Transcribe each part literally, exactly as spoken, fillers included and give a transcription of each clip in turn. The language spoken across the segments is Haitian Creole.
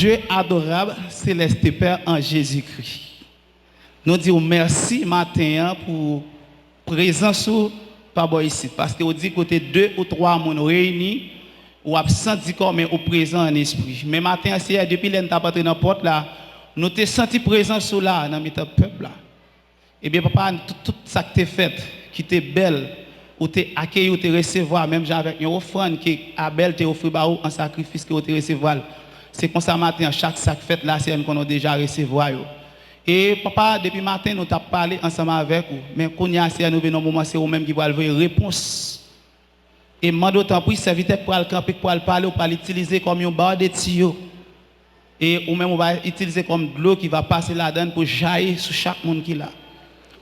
Dieu adorable, céleste Père en Jésus-Christ. Nou di w mèsi maten an pou prezans ou pa bò isit. Paske w di kote de ou twa moun reyini, w ap santi kò men ou prezan an espri. Men maten an, Seyè, depi lè n t ap antre nan pòt la, nou te santi prezans ou la nan mitan pèp la. Ebyen, Papa, tout, tout sa k te fèt, ki te bèl, ou te akeyi, ou te resevwa, menm jan avèk yon ofrann ke Abèl te ofri ba ou, an sakrifis ke ou te resevwa l. Se konsa maten an, chak sa k fèt la, Seyè, n konnen w deja resevwa yo. E, Papa, depi maten, nou t ap pale ansanm avèk ou. Men kounye a, Seyè, nou vin nan moman, se ou menm ki pral voye repons. E mande w tanpri, sèvitè k pral kanpe, k pral pale, ou pral itilize kòm yon ba de tiyo. E ou menm, ou va itilize kòm dlo ki va pase ladan l pou jayi sou chak moun ki la.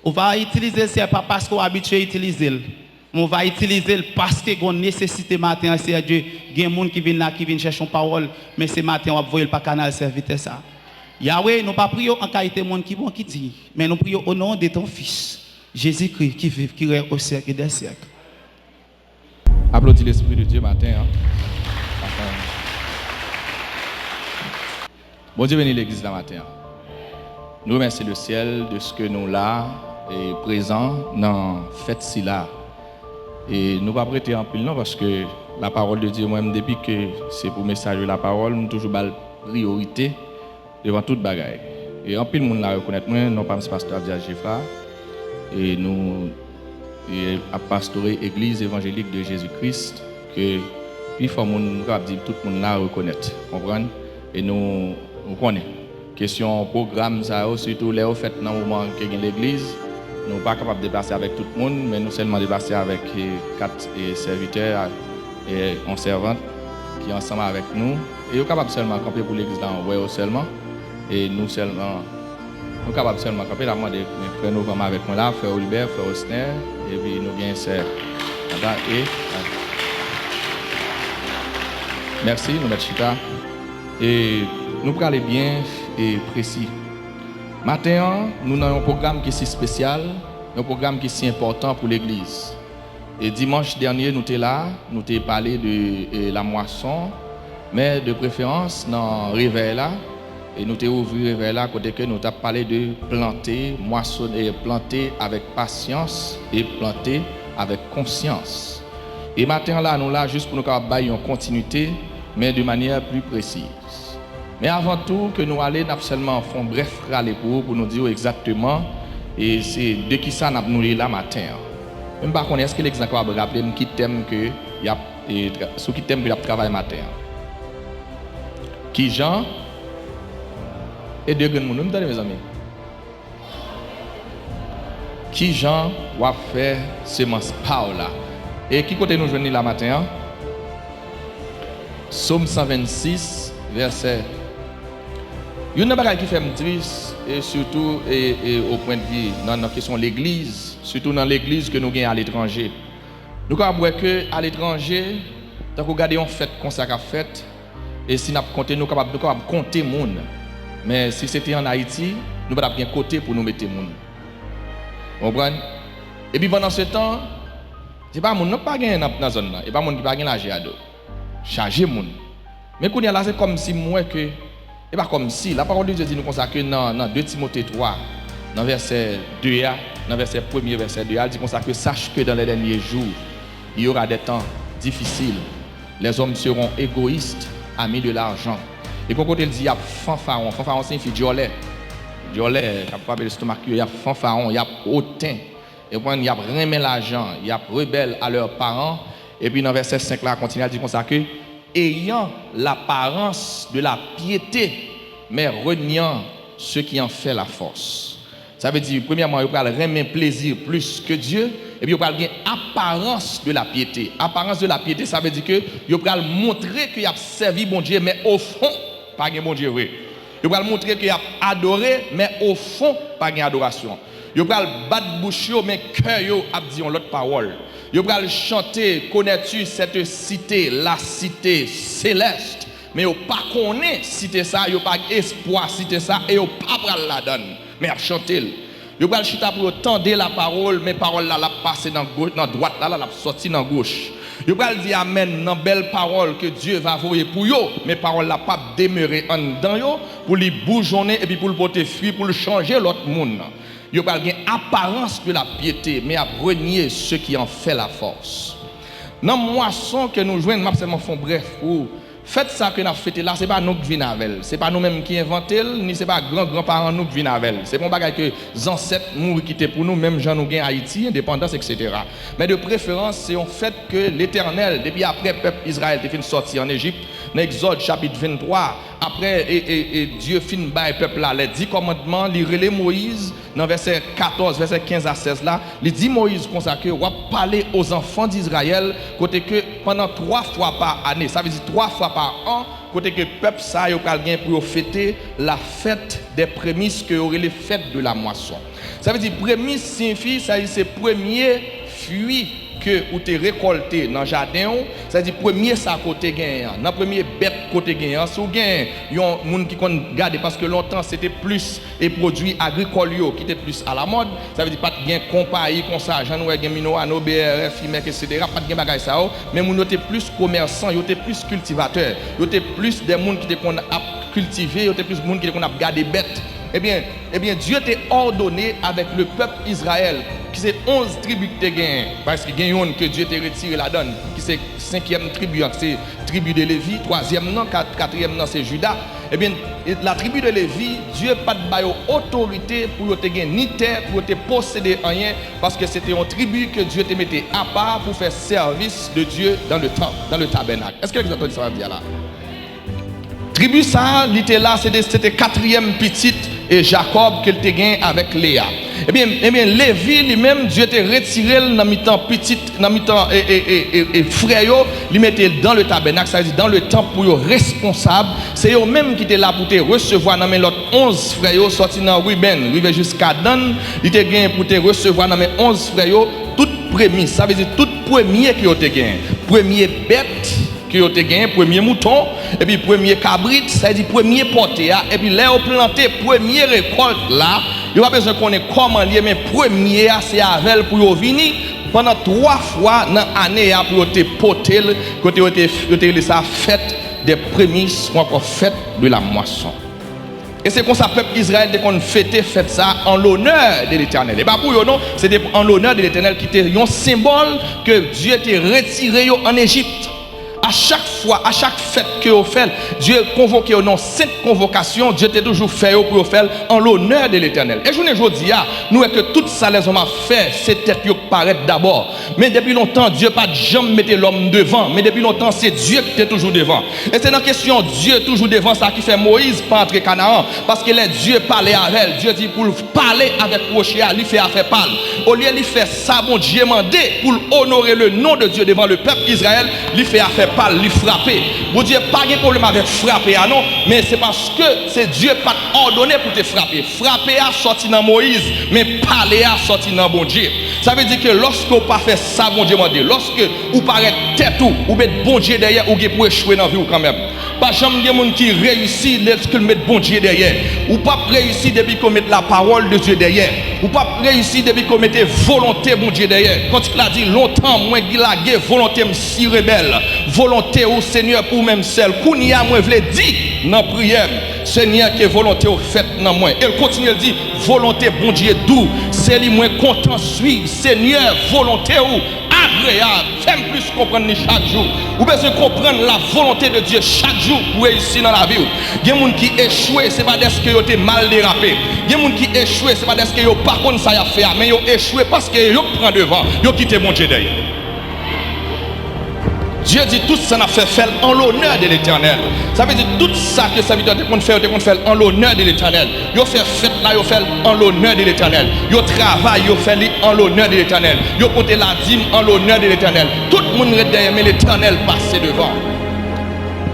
Ou va itilize l, Seyè, pa paske w abitye itilize l. Men ou va itilize l paske gen yon nesesite maten an, Seyè Dye. Gen moun ki vin la, ki vin chèche yon pawòl, men se maten an w ap voye l pa kanal sèvitè sa a. Yawe, nou pa priye w an kalite moun ki bon, ki diy, men nou priye w o non de ton Fis, Jezikri, ki viv, ki règne au siècle des siècles. Aplodi Lespri de Dye maten an. Maten an. Bondye beni legliz la maten an. Nou remèsye lesyèl dèske nou la e prezan nan fèt sila. E nou p ap rete anpil non, paske lapawòl de Dye, mwen menm, depi ke se pou mesaj lapawòl, m toujou ba l priyorite devan tout bagay. E anpil moun la rekonèt mwen, non pa m se pastè Abdias Geffrard. E nou e ap pastore Egliz Evanjelik de Jezi Kris, ke pifò moun, m kapab di tout moun la rekonèt, konprann? E nou, nou konnen. Kesyon pwogram sa yo, sitou lè yo fèt nan moman ke gen legliz, nou pa kapab deplase avèk tout moun, men nou sèlman deplase avèk, e, kat, e, sèvitè, a, e, yon sèvant ki ansanm avèk nou. E yo kapab sèlman kanpe pou legliz la, wè yo sèlman. E nou sèlman, nou kapab sèlman kanpe. N ap mande frè Novanm avèk mwen la, frè Wilbert, frè Osner, epi nou gen sè Nata e, mèsi, nou mèt chita. E nou prale byen e presi. Maten an, nou nan yon pwogram ki si espesyal, yon pwogram ki si enpòtan pou legliz. E dimanch dènye, nou te la, nou te pale de, e, lamwason, men de preferans nan revèy la, e nou te ouvri revèy la kote ke nou t ap pale de plante, mwasonnen, plante avèk pasyans e plante avèk konsyans. E maten an la, nou la jis pou nou kapab bay yon kontinite, men de manyè pli presi. Men avan tou ke nou ale, n ap sèlman fè yon brèf rale pou ou, pou nou di w egzakteman, e se de kisa n ap, nou ye la maten an. Men m pa konnen, èske legliz la kapab raple m ki tèm ke y ap, e, tra-, sou ki tèm ke y ap travay maten an? Kijan, e de grenn moun wi m tande, mezanmi. Kijan w ap fè semans pa w la? E ki kote nou jwenn li la maten an? Sòm san vennsis, vèsè. Youn nan bagay ki fè m tris, E sitou, e, e o pwendvi nan, nan kesyon legliz, sitou nan legliz ke nou gen aletranje. Nou kapab wè ke aletranje, tankou gade yon fèt konsa k ap fèt, e si n ap konte, nou kapab, nou kapab konte moun. Men si se te ann Ayiti, nou pa t ap gen kote pou nou mete moun. Ou konprann? Epi pandan se tan, se pa moun nan k pa genyen nan, nan zòn nan, e pa moun ki pa gen laje a do. Chaje moun. Men kounye a la, se kòmsi m wè ke, e pa kòmsi, lapawòl de Dye di nou konsa ke nan, nan de Timote twa, nan vèsè de a, nan vèsè premye, vèsè de a, li di konsa ke, sache que dans les derniers jours, il y aura des temps difficiles. Les hommes seront égoïstes, amis de l'argent. E gon kote l di y ap fanfaron. Fanfaron siyifi dyòlè. Dyòlè, k ap frape lestomak yo, y ap fanfaron, y ap oten. E konprann, y ap renmen lajan, y ap rebelles à leurs parents. Epi nan vèsè senk la, kontinye al di konsa ke, ayant l'apparence de la piété, mais reniant ceux qui en fait la force. Sa vle di, premyèman, yo pral renmen plezi plis ke Dye, epi yo pral gen aparans de la pyete. Aparans de la pyete, sa vle di ke yo pral montre ke y ap sèvi Bondye, men ofon, pa gen Bondye vre. Yo pral montre ke y ap adore, men ofon, pa gen adorasyon. Yo pral bat bouch yo, men kè yo ap di yon lòt pawòl. Yo pral chante, connais-tu cette cité, la cité céleste? Men yo pa konnen site sa, yo pa gen espwa site sa, e yo pa pral ladan l. Men y ap chante l. Yo pral chita pou yo tande lapawòl, men pawòl la, l ap pase nan go-, nan dwat la, la, l ap sòti nan goch. Yo pral di amèn nan bèl pawòl ke Dye va voye pou yo, men pawòl la p ap demere anndan yo, pou li boujonnen epi pou l pote fwi, pou l chanje lòt moun. Yo pral gen aparans de la pyete, men y ap renye ceux qui en fait la force. Nan mwason ke nou jwenn, m ap sèlman fè yon brèf pou fèt sa ke n ap fete la, se pa nou k vin avè l. Se pa nou menm ki envante l, ni se pa gran gran paran nou k vin avè l. Se pa yon bagay ke zansèt mouri kite pou nou, menm jan nou gen Ayiti, endepandans, etsetera. Men de preferans, se yon fèt ke Letènèl, depi apre pèp Izrayèl te fin sòti ann Ejip, nan Egzòd chapit venntwa, apre, e, e, e, Dye fin bay pèp la lè di kòmandman, li rele Moyiz, nan vèsè katòz, vèsè kenz a sèz la, li di Moyiz konsa ke w ap pale aux enfants d'Israël, kote ke pandan twa fwa pa ane, sa vle di twa fwa pa an, kote ke pèp sa yo pral gen pou yo fete la fête des prémices ke yo rele fête de la moisson. Sa vle di premis siyifi, sa vle di se premye fwi ke ou te rekòlte nan jaden w, sa vle di premye sa ke w te genyen an. Nan premye bèt ke w te genyen an, si w gen yon moun ki konn gade, paske lontan se te plis e pwodui agrikòl yo ki te plis alamòd, sa vle di pa t gen konpayi konsa, jan nou wè gen Minorano, B R F, Imec, etsetera, pa t gen bagay sa yo, men moun yo te plis komèsan, yo te plis kiltivatè, yo te plis de moun ki te konn ap kiltive, yo te plis moun ki te konn ap gade bèt. Ebyen, ebyen, Dye te òdone avèk le pèp Izrayèl, ki se onz tribi ki te genyen, paske gen yonn ke Dye te retire ladan l, ki se senkyèm tribi an, ki se tribi de Levi, twazyèm nan, kat-, katriyèm nan se Jida. Ebyen, la tribi de Levi, Dye pa t ba yo otorite pou yo te gen ni tè, pou yo te posede anyen, paske se te yon tribi ke Dye te mete apa pou fè sèvis de Dye dans le temple, dans le tabernacle. Èske nou tande sa m ap di a la? Tribi sa a, li te la, se te, se te katriyèm pitit e Jakòb ke l te gen avèk Leya. Ebyen, ebyen, Levi li menm, Dye te retire l nan mitan pitit, nan mitan, e, e, e, e, e frè yo, li mete l dans le tabernacle, sa vle di dans le temple pou yo responsab. Se yo menm ki te la pou te resevwa nan men lòt onz frè yo, sòti nan Ribenn rive jiska Dann, li te gen pou te resevwa nan men onz frè yo tout premis, sa vle di tout premye ke yo te gen, premye bèt, ke yo te genyen, premye mouton, epi premye kabrit, sa vle di premye pòte a, epi lè yo plante premye rekòlt la, yo pa bezwen konnen kòman l ye, men premye a, se avè l pou yo vini, pandan twa fwa nan ane a, pou yo te pote l, kote yo te, yo te rele sa fête des prémices, ou ankò fête de la moisson. E se konsa pèp Izrayèl te konn fete fèt sa a en l'honneur de l'Éternel. E pa pou yo non, se te en l'honneur de l'Éternel ki te yon senbòl ke Dye te retire yo ann Ejip. A chak fwa, a chak fèt ke yo fè l, Dye konvoke yo nan sent konvokasyon, Dye te toujou fè yo pou yo fè l en l'honneur de l'Éternel. E jounen jodi a, nou wè ke tout sa lèzòm ap fè, se tèt yo k parèt dabò. Men depi lontan, Dye pa t janm mete lòm devan. Men depi lontan, se Dye ki te toujou devan. E se nan kesyon Dye toujou devan sa ki fè Moyiz pa antre Kanaran. Paske lè Dye pale avè l, Dye di pou l pale avèk woche a, li fè afè pa l. Olye li fè sa Bondye mande pou l onore le non de Dye devan le pèp Izrayèl, li fè afè pa l, li frape. Bondye pa gen pwoblèm avèk frape a non, men se paske se Dye pa t òdone pou te frape. Frape a sòti nan Moyiz, men pale a sòti nan Bondye. Sa vle di ke lòske w pa fè sa Bondye mande, lòske ou parèt tèt ou, ou met Bondye dèyè, ou gen pou echwe nan vi w kanmenm. Pa janm gen moun ki reyisi lèske l met Bondye dèyè. Ou p ap reyisi depi ke w met la parole de Dieu dèyè. Ou p ap reyisi depi ke w mete volonte Bondye dèyè. Kantik la di, lontan mwen lage volonte m si rebèl. Volonte ou, Senyè, pou ou menm sèl. Kounye a, mwen vle di nan priyè m, Senyè, ke volonte w fèt nan mwen. E l kontinye, l di, volonte Bondye dou, se li mwen kontan swiv. Senyè, volonte w agreyab. Fè m plis konprann li chak jou. Ou bezwen konprann la volonte de Dye chak jou pou reyisi nan lavi w. Gen moun ki echwe, se pa dèske yo te mal derape. Gen moun ki echwe, se pa dèske yo pa konn sa y ap fè a, men yo echwe paske yo k pran devan, yo kite Bondye dèyè. Dye di tout sa n ap fè, fè l an lonè de Letènèl. Sa vle di tout sa ke sèvitè te konn fè, yo te konn fè l an lonè de Letènèl. Yo fè fèt la, yo fè l an lonè de Letènèl. Yo travay, yo fè li an lonè de Letènèl. Yo pote ladim an lonè de Letènèl. Tout moun ret dèyè, men Letènèl pase devan.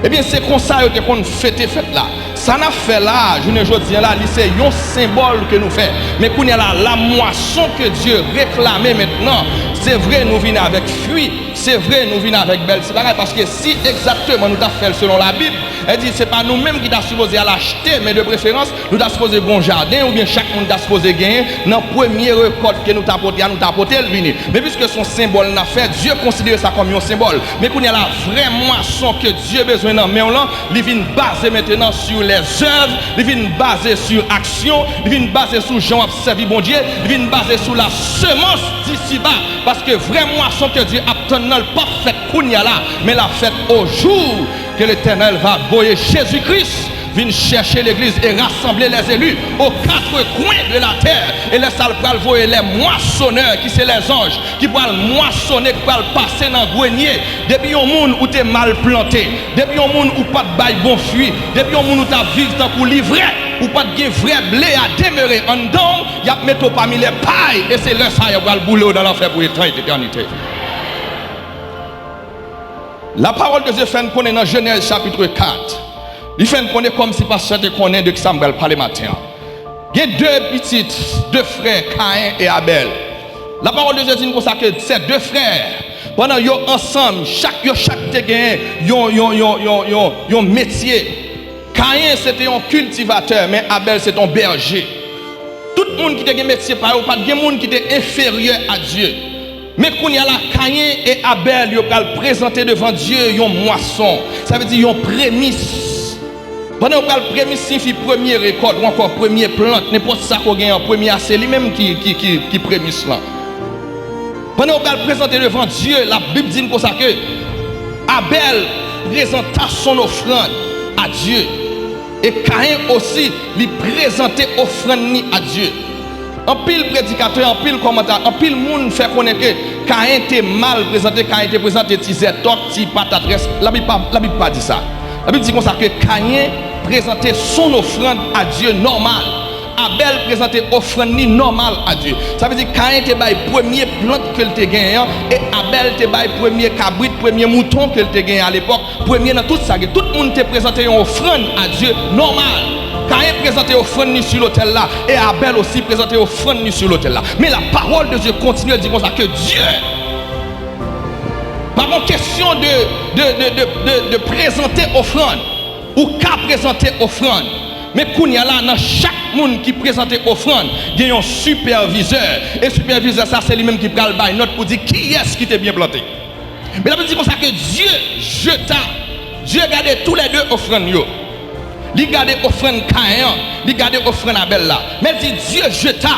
Ebyen, se konsa yo te konn fete fèt la. Sa n ap fè la a, jounen jodi a la, li se yon senbòl ke nou fè. Men kounye a la, la mwason ke Dye reklame mentnan, se vre nou vin avèk fwi, se vre nou vin avèk bèl ti bagay, paske si egzakteman nou ta fè l selon Labib, e di se pa nou menm ki ta sipoze al achte, men de preferans, nou ta sipoze gen yon jaden, oubyen chak moun ta sipoze genyen, nan premye rekòt ke nou ta pote a, nou ta pote l vini. Men piske se yon senbòl n ap fè, Dye konsidere sa kòm yon senbòl. Men kounye a la, vrè mwason ke Dye bezwen nan men w lan, li vin baze mentnan sur les œuvres, li vin baze sur aksyon, li vin baze sou jan w ap sèvi Bondye, li vin baze sou la semence d'ici-bas. Paske vrè mwason ke Dye ap tann nan, l p ap fèt kounye a la, men l ap fèt au jour que l'Éternel va voyer Jésus-Christ vin chèche legliz e rasanble les élus aux quatre coins de la terre. E lè sa l pral voye les moissonneurs, ki se lèzanj, ki pral mwasone, ki pral pase nan grenye. Depi yon moun ou te mal plante, depi yon moun ou pa t bay bon fwi, depi yon moun ou t ap viv tankou livrè, ou pa t gen vrè ble a demere anndan w, y ap mete w pami lè pay, e se lè sa a yo pral boule w nan lanfè pou etan et etènite. La parole de Dieu fè n konnen nan Jenèz chapitre quatre, li fè n konnen kòmsi pastè te konnen de kisa m pral pale maten an. Gen de pitit, de frè, Kayen e Abèl. La parole de Dieu di n konsa ke se de frè, pandan yo ansanm, chak, yo chak te gen yon, yon, yon, yon, yon, yon metye. Kayen se te yon kiltivatè, men Abèl se te yon bèje. Tout moun ki te gen metye pa yo, pa t gen moun ki te enferyè a Dye. Men kounye a la, Kayen e Abèl, yo pral prezante devan Dye yon mwason. Sa vle di yon premis. Pandan yo pral, premis siyifi premye rekòt ou ankò premye plant, nenpòt sa ke w genyen an premye a, se li menm ki, ki, ki, ki premis lan. Pandan yo pral prezante devan Dye, Labib di n konsa ke Abèl prezanta son ofrann a Dye. E Kayen osi, li prezante ofrann li a Dye. Anpil predikatè, anpil kòmanta, anpil moun fè konnen ke Kayen te mal prezante, Kayen te prezante ti zètòk, ti patat rès. Labib pa, Labib pa di sa. Labib di konsa ke Kayen prezante son ofrann a Dye nòmal. Abèl prezante ofrann li nòmal a Dye. Sa vle di Kayen te bay premye plant ke l te genyen an, e Abèl te bay premye kabrit, premye mouton ke l te genyen alepòk, premye nan tout sa gen. Tout moun te prezante yon ofrann a Dye nòmal. Kayen prezante ofrann li sou lotèl la, e Abèl osi prezante ofrann li sou lotèl la. Men la parole de Dieu kontinye di konsa ke Dye pa gon kesyon de, de, de, de, de, de prezante ofrann. Ou ka prezante ofrann. Men kounye a la, nan chak moun ki prezante ofrann, gen yon sipèvizè. E sipèvizè sa, se li menm ki pral bay nòt pou di kiyès ki te byen plante. Men Labib di konsa ke Dye jeta, Dye gade toulède ofrann yo. Li gade ofrann Kayen an, li gade ofrann Abèl la. Men l di, Dieu jeta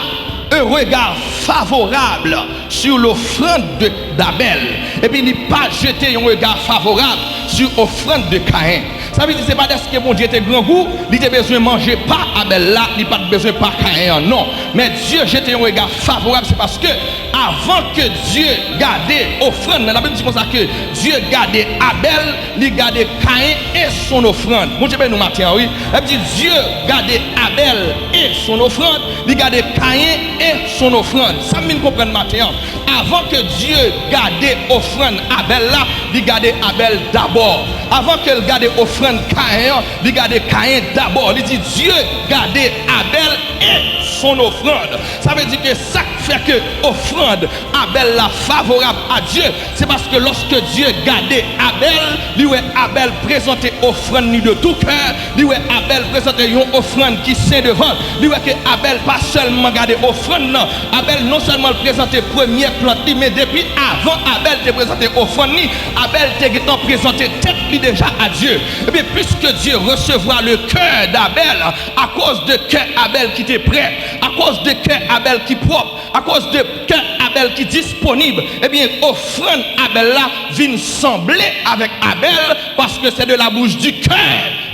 un regard favorable sur l'offrande de, d'Abel. Epi li pa jete yon rega favorab sou ofrann de Kayen. Sa vle di, se pa dèske Bondye te grangou, li te bezwen manje pa Abèl la, li pa t bezwen pa Kayen an, non. Men Dye jete yon rega favorab, se paske Avan ke Dye gade ofrann nan, Labib di konsa ke Dye gade Abèl, li gade Kayen e son ofrann. Bondye beni nou maten an, wi. Labib di Dye gade Abèl e son ofrann, li gade Kayen e son ofrann. Sa m vin konprann maten an, avan ke Dye gade ofrann Abèl la, li gade Abèl dabò. Avan ke l gade ofrann Kayen an, li gade Kayen dabò. Li di Dye gade Abèl e son ofrann. Sa vle di ke sa k fè ke ofrann Abèl la favorab a Dye, se paske lòske Dye gade Abèl, li wè Abèl prezante ofrann li de tou kè, li wè Abèl prezante yon ofrann ki sen devan l, li wè ke Abèl pa sèlman gade ofrann nan, Abèl non sèlman l prezante premye plant li, men depi avan Abèl te prezante ofrann li, Abèl te gentan prezante tèt li deja a Dye. Ebyen, puisque Dieu recevra le cœur d'Abel, akoz de kè Abèl ki te prè, akoz de kè Abèl ki pwòp, akoz de kè Abèl ki disponib, ebyen, ofrann Abèl la vin sanble avèk Abèl, paske c'est de la bouche du cœur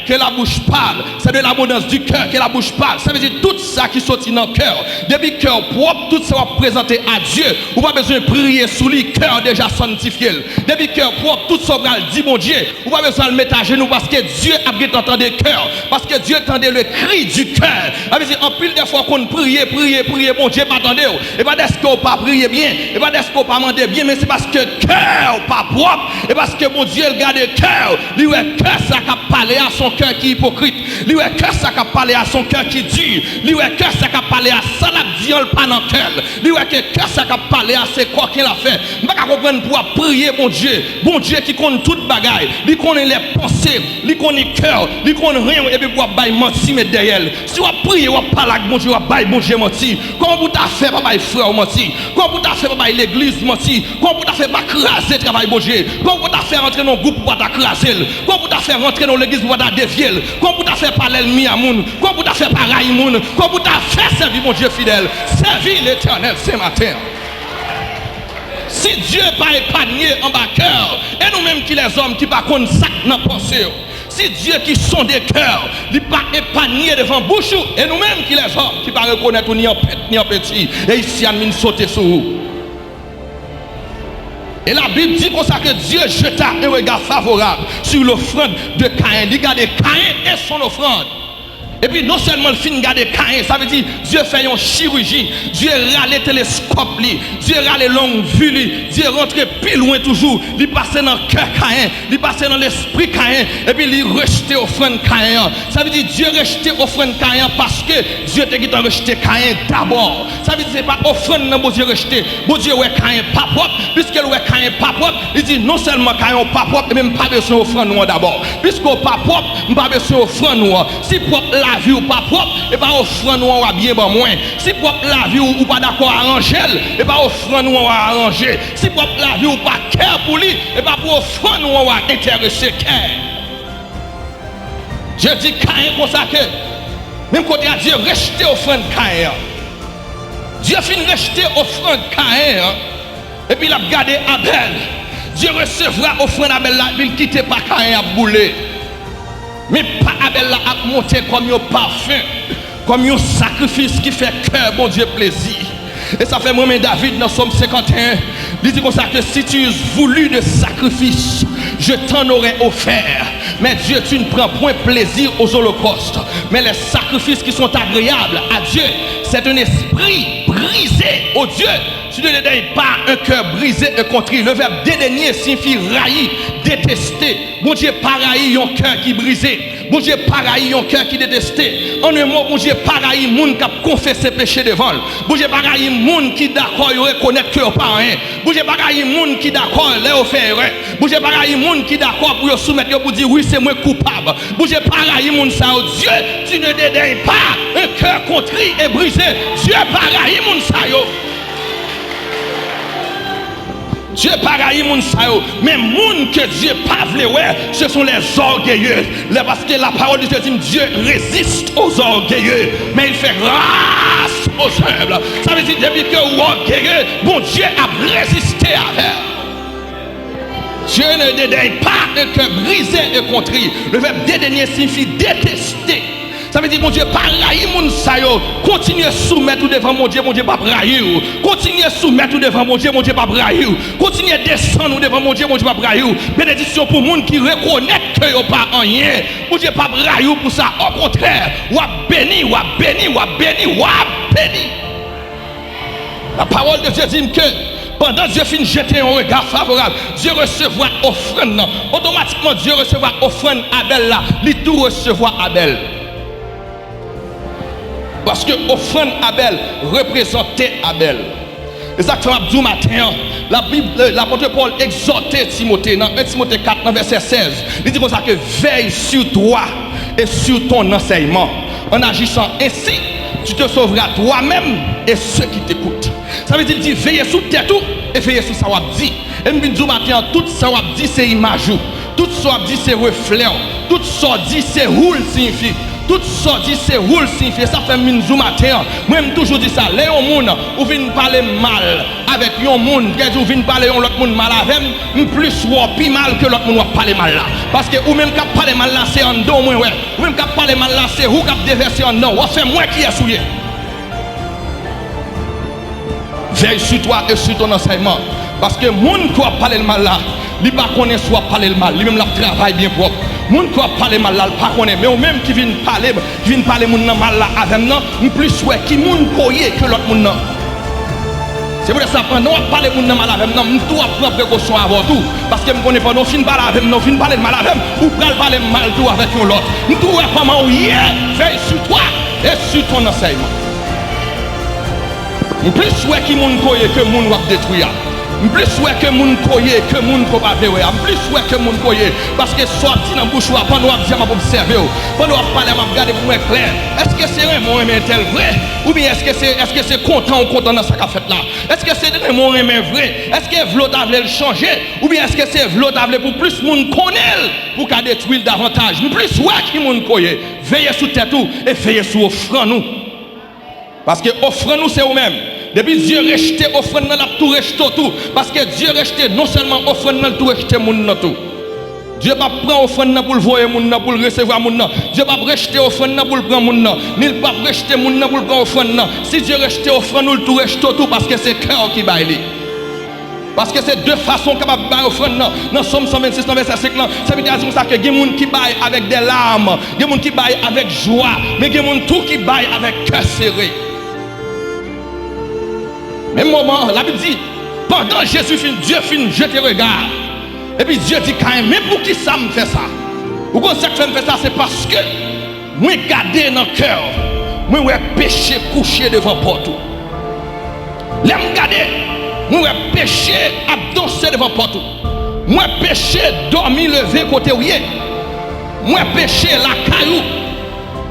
que la bouche parle, c'est de l'abondance du cœur que la bouche parle. Sa vle di tout sa ki soti nan kè w. Depi kè w pwòp, tout sa w ap prezante a Dye, ou pa bezwen priye sou li, kè w deja sanntifye l. Depi kè w pwòp, tout sa w pral di Bondye, ou pa bezwen al met ajenou, paske Dye ap gentan tande kè w, paske Dye tande le cri du cœur. Sa vle di, anpil de fwa w konn priye, priye, priye, Bondye pa tande w. E pa dèske w pa priye byen, e pa dèske w pa mande byen, men se paske kè w pa pwòp, e paske Bondye l gade kè w, li wè kè sa k ap pale a se yon kè ki ipokrit, li wè kè sa k ap pale a se yon kè ki di, li wè kè sa k ap pale a sa l ap di an l pa nan kè l, li wè ke kè sa k ap pale a se kòken l ap fè. M pa ka konprann pou w ap priye Bondye, Bondye ki konn tout bagay, li konnen lè panse, li konnen kè w, li konn ren w, epi pou w ap bay manti met dèyè l. Si w ap priye, w ap pale ak Bondye, w ap bay Bondye manti, kòman pou w ta fè pa bay frè w manti? Kòman pou w ta fè pa bay legliz manti? Kòman pou w ta fè pa kraze travay Bondye? Kòman pou w ta fè rantre nan yon gwoup pou w pa ta kraze l? Kòman pou w ta fè rantre nan yon legliz pou w pa ta devye l? Kòman pou w ta fè pa lènmi a moun? Kòman pou w ta fè pa rayi moun? Kòman pou w ta fè sèvi Bondye fidèl? Sèvi Letènèl se maten an. Si Dye pa epanye anba kè w, e nou menm ki lèzòm ki pa konn sa k nan panse w? Si Dye ki sonde kè w, li pa epanye devan bouch ou, e nou menm ki lèzòm ki pa rekonèt ou ni an pent, ni an penti, e Isyàn vin sote sou ou. E Labib di konsa ke Dieu jeta un regard favorable sur l'offrande de Caïn. Li gade Kayen e son ofrann. Epi non sèlman l fin gade Kayen, sa vle di Dye fè yon chiriji, Dye rale teleskòp li, Dye rale long vi li, Dye rantre pi lwen toujou, li pase nan kè Kayen, li pase nan lespri Kayen, epi li rejte ofrann Kayen an. Sa vle di Dye rejte ofrann Kayen an paske Dye te gentan rejte Kayen dabò. Sa vle di se pa ofrann nan Bondye rejte. Bondye wè Kayen pa pwòp, piske l wè Kayen pa pwòp, li di non sèlman Kayen w pa pwòp, men m pa bezwen ofrann ou an dabò. Piske w pa pwòp, m pa bezwen ofrann ou an. Si pwòp lavi w pa pwòp, e pa ofrann ou an w a byen ban mwen. Si pwòp lavi w ou pa dakò aranje l, e pa ofrann ou an w a aranje. Si pwòp lavi w pa kè pou li, e pa pou ofrann ou an w a enterese kè. Dye di Kayen konsa ke, menm kote a, Dye rejte ofrann Kayen an. Dye fin rejte ofrann Kayen an, epi l ap gade Abèl. Dye resevwa ofrann Abèl la, epi l kite pa Kayen ap boule. Men pa Abèl la ap monte kòm yon pafen, kòm yon sakrifis ki fè kè Bondye plezi. E sa fè m renmen David nan Sòm senkanteyen. Li di konsa ke si tu eusses voulu de sacrifices, je t'en aurais offert. Mais Dieu, tu ne prends point plaisir aux holocaustes, mais les sacrifices qui sont agréables à Dieu, c'est un esprit brisé. Oh Dieu, tu ne dédaignes pas un cœur brisé et contrit. Le verbe dédaigner signifie rayi, deteste. Bondye pa rayi yon kè ki brize. Bondye pa rayi yon kè ki deteste. An en mo, Bondye pa rayi moun k ap konfese peche devan l. Bondye pa rayi moun ki dakò yo rekonèt ke yo pa anyen. Bondye pa rayi moun ki dakò lè yo fè erè. Bondye pa rayi moun ki dakò pou yo soumèt yo pou di, wi, se mwen k koupab. Bondye pa rayi moun sa yo. Dieu, tu ne dédaignes pas un cœur contrit et brisé. Dye pa rayi moun sa yo. Dye pa rayi moun sa yo, men moun ke Dye pa vle wè, ce sont les orgueilleux. Lè, paske la parole de Dieu di, Dieu résiste aux orgueilleux, mais il fait grâce aux humbles. Sa vle di, depi ke ou ògeye, Bondye ap reziste avè w. Dieu ne dédaigne pas un cœur brisé et contrit. Le verbe dédaigner signifie détester. Sa vle di Bondye pa rayi moun sa yo. Kontinye soumèt ou devan Bondye, Bondye p ap rayi w. Kontinye soumèt ou devan Bondye, Bondye p ap rayi w. Kontinye desann ou devan Bondye, Bondye p ap rayi w. Benediksyon pou moun ki rekonèt ke yo pa anyen. Bondye p ap rayi w pou sa. Okontrè, w ap beni, w ap beni, w ap beni, w ap beni. La parole de Dieu di m ke pandan Dye fin jete yon rega favorab, Dye resevwa ofrann nan. Otomatikman, Dye resevwa ofrann Abèl la, li tou resevwa Abèl. Paske ofrann Abèl reprezante Abèl. E sa k fè m ap di w maten an, Labib, lapòt Pòl egzòte Timote nan en Timote kat nan vèsè sèz. Li di konsa ke veille sur toi et sur ton enseignement. En agissant ainsi, tu te sauveras toi-même et ceux qui t'écoutent. Sa vle di, li di, veye sou tèt ou e veye sou sa w ap di. E m vin di w maten an, tout sa w ap di se imaj ou. Tout sa w ap di se reflè w. Tout sa w di se ou l siyifi. Tout sa w di se ou l siyifi. E sa fè m vin di w maten an. Mwen, m toujou di sa. Lè yon moun, ou vin pale m mal avèk yon moun, kè di ou vin pale yon lòt moun mal avè m, m plis wè w pi mal ke lòt moun w ap pale mal la. Paske ou menm k ap pale mal la, se anndan w mwen wè. Ou menm k ap pale mal la, se ou k ap devèse anndan w. W ap fè m wè kiyès ou ye. Veille sur toi et sur ton enseignement. Paske moun ke w ap pale l mal la, li pa konnen si w ap pale l mal. Li menm l ap travay byen pwòp. Moun ke w ap pale mal la, l pa konnen. Men ou menm ki vin pale, ki vin pale moun nan mal la avè m nan, m plis wè ki moun ke w ye ke lòt moun nan. Se poutèt sa, pandan w ap pale moun nan mal avè m nan, m tou ap pran prekosyon avè w tou. Paske m konnen pandan w fin pale avè m nan, w fin pale l mal avè m, ou pral pale m mal tou avèk yon lòt. M tou wè kòman w ye, veille sur toi et sur ton enseignement. M plis wè ki moun ke w ye ke moun w ap detwi a. M plis wè ke moun ke w ye ke moun ke w pa vle wè a. M plis wè ke moun ke w ye. Paske sa w ap di nan bouch ou a, pandan w ap di a, m ap obsève w. Pandan w ap pale a, m ap gade pou m wè klè. Èske se renmen w renmen entèl vre? Oubyen èske se, èske se kontan w kontan nan sa k ap fèt la? Èske se renmen w renmen vre? Èske vle w ta vle l chanje? Oubyen èske se vle w ta vle pou plis moun konnen l, pou w ka detwi l davantaj? M plis wè ki moun ke w ye. Veye sou tèt ou e veye sou ofrann ou. Paske ofrann ou se ou menm. Depi Dye rejte ofrann nan, l ap tou rejte w tou. Paske Dye rejte non sèlman ofrann nan, l tou rejte moun nan tou. Dye p ap pran ofrann nan pou l voye moun nan, pou l resevwa moun nan. Dye p ap rejte ofrann nan pou l pran moun nan. Ni l p ap rejte moun nan pou l pran ofrann nan. Si Dye rejte ofrann ou, l tou rejte w tou, paske se kè w ki bay li. Paske se de fason w kapab bay ofrann nan. Nan Sòm san vennsis, nan vèsè senk lan, sèvitè a di konsa ke gen moun ki bay avèk dè lam, gen moun ki bay avèk jwa, men gen moun tou ki bay avèk kè sere. Menm moman an, Labib di, pandan Jezi fin, Dye fin jete rega, epi Dye di Kayen, men poukisa m fè sa? Ou konn sa k fè m fè sa? Se paske mwen gade nan kè w, mwen wè peche kouche devan pòt ou. Lè m gade, mwen wè peche ap danse devan pòt ou. M wè peche dòmi leve kote w ye. M wè peche lakay ou.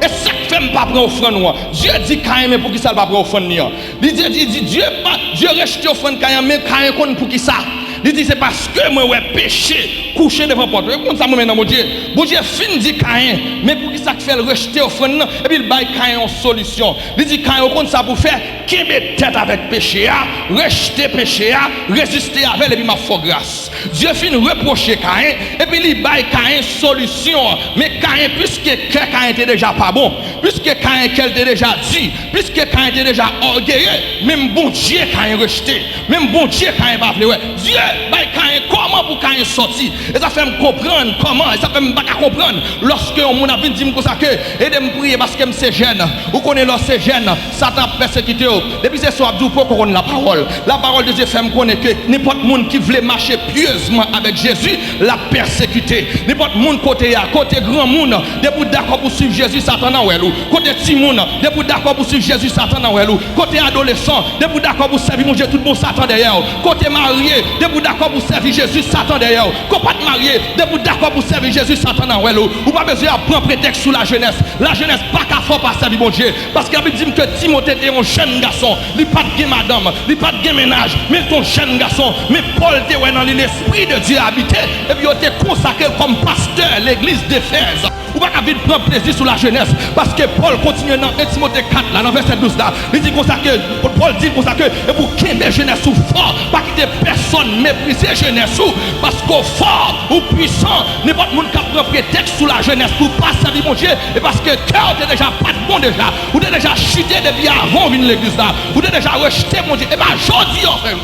E sa k fè m pa pran ofrann ou an. Dye di Kayen, men poukisa l pa pran ofrann li an? Li di, di, di, Dye pa, Dye rejte ofrann Kayen an, men Kayen konn poukisa. Li di, se paske mwen wè peche kouche devan pòt ou. E konn sa mwen men nan Bondye. Bondye fin di Kayen, men poukisa k fè l rejte ofrann nan, epi l bay Kayen yon solisyon. Li di Kayen, ou konn sa pou w fè, kenbe tèt avèk peche a, rejte peche a, reziste avè l, epi m ap fè w gras. Dye fin repwoche Kayen, epi li bay Kayen solisyon an. Men Kayen, piske kè Kayen te deja pa bon, piske Kayen kè l te deja di, piske Kayen te deja ògeye, menm Bondye Kayen rejte, menm Bondye Kayen pa vle wè. Dye bay Kayen kòman pou Kayen sòti. E sa fè m konprann kòman, e sa fè m pa ka konprann lòske yon moun ap vin di m konsa ke, ede m priye paske m se jèn. Ou konnen lè w se jèn, Satan ap pèsekite w. Depi se sa w ap di, w poko konn lapawòl. Lapawòl de Dye fè m konnen ke nenpòt moun ki vle mache pyezman avèk Jezi, l ap pèsekite. Nenpòt moun kote a, kote granmoun, depi w dakò pou suiv Jezi, Satan nan wèl ou. Kote timoun, depi w dakò pou suiv Jezi, Satan nan wèl ou. Kote adolesan, depi w dakò pou sèvi Bondye tout bon, Satan dèyè w. Kote marye, depi w dakò pou sèvi Jezi, Satan dèyè w. Ko pa t marye, depi w dakò pou sèvi Jezi, Satan nan wèl ou. Ou pa bezwen ap pran pretèks sou lajenès. Lajenès pa ka fè w pa sèvi Bondye. Paske Labib di m ke Timote te yon jèn gason. Li pa t gen madanm, li pa t gen mennaj, men l te yon jèn gason. Men Pòl te wè nan li Lespri de Dye abite, epi yo te konsakre l kòm pastè legliz Efèz. Ou pa ka vin pran plezi sou lajenès, paske Pòl kontinye nan en Timote kat la, nan vèsè douz la, li di konsa ke, Pòl di konsa ke, epi w kenbe jenès ou fò, pa kite pèsonn meprize jenès ou, paske w fò, ou pwisan, nenpòt moun k ap pran pretèks sou lajenès pou w pa sèvi Bondye, e paske kè w te deja pa t bon deja, ou te deja chite depi avan w vin legliz la, ou te deja rejte Bondye, e pa jodi a w fè l.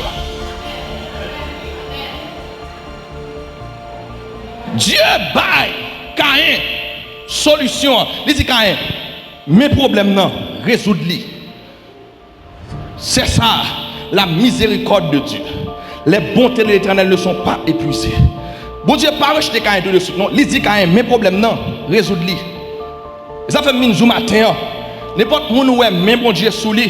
Dye bay Kayen solisyon an. Li di Kayen, men pwoblèm nan, rezoud li. C'est ça la miséricorde de Dieu. Les bontés de l'Éternel ne sont pas épuisées. Bondye pa rejte Kayen tou de swit, non. Li di Kayen, men pwoblèm nan, rezoud li. E sa fè m vin di w maten an, nenpòt moun ou wè men Bondye sou li,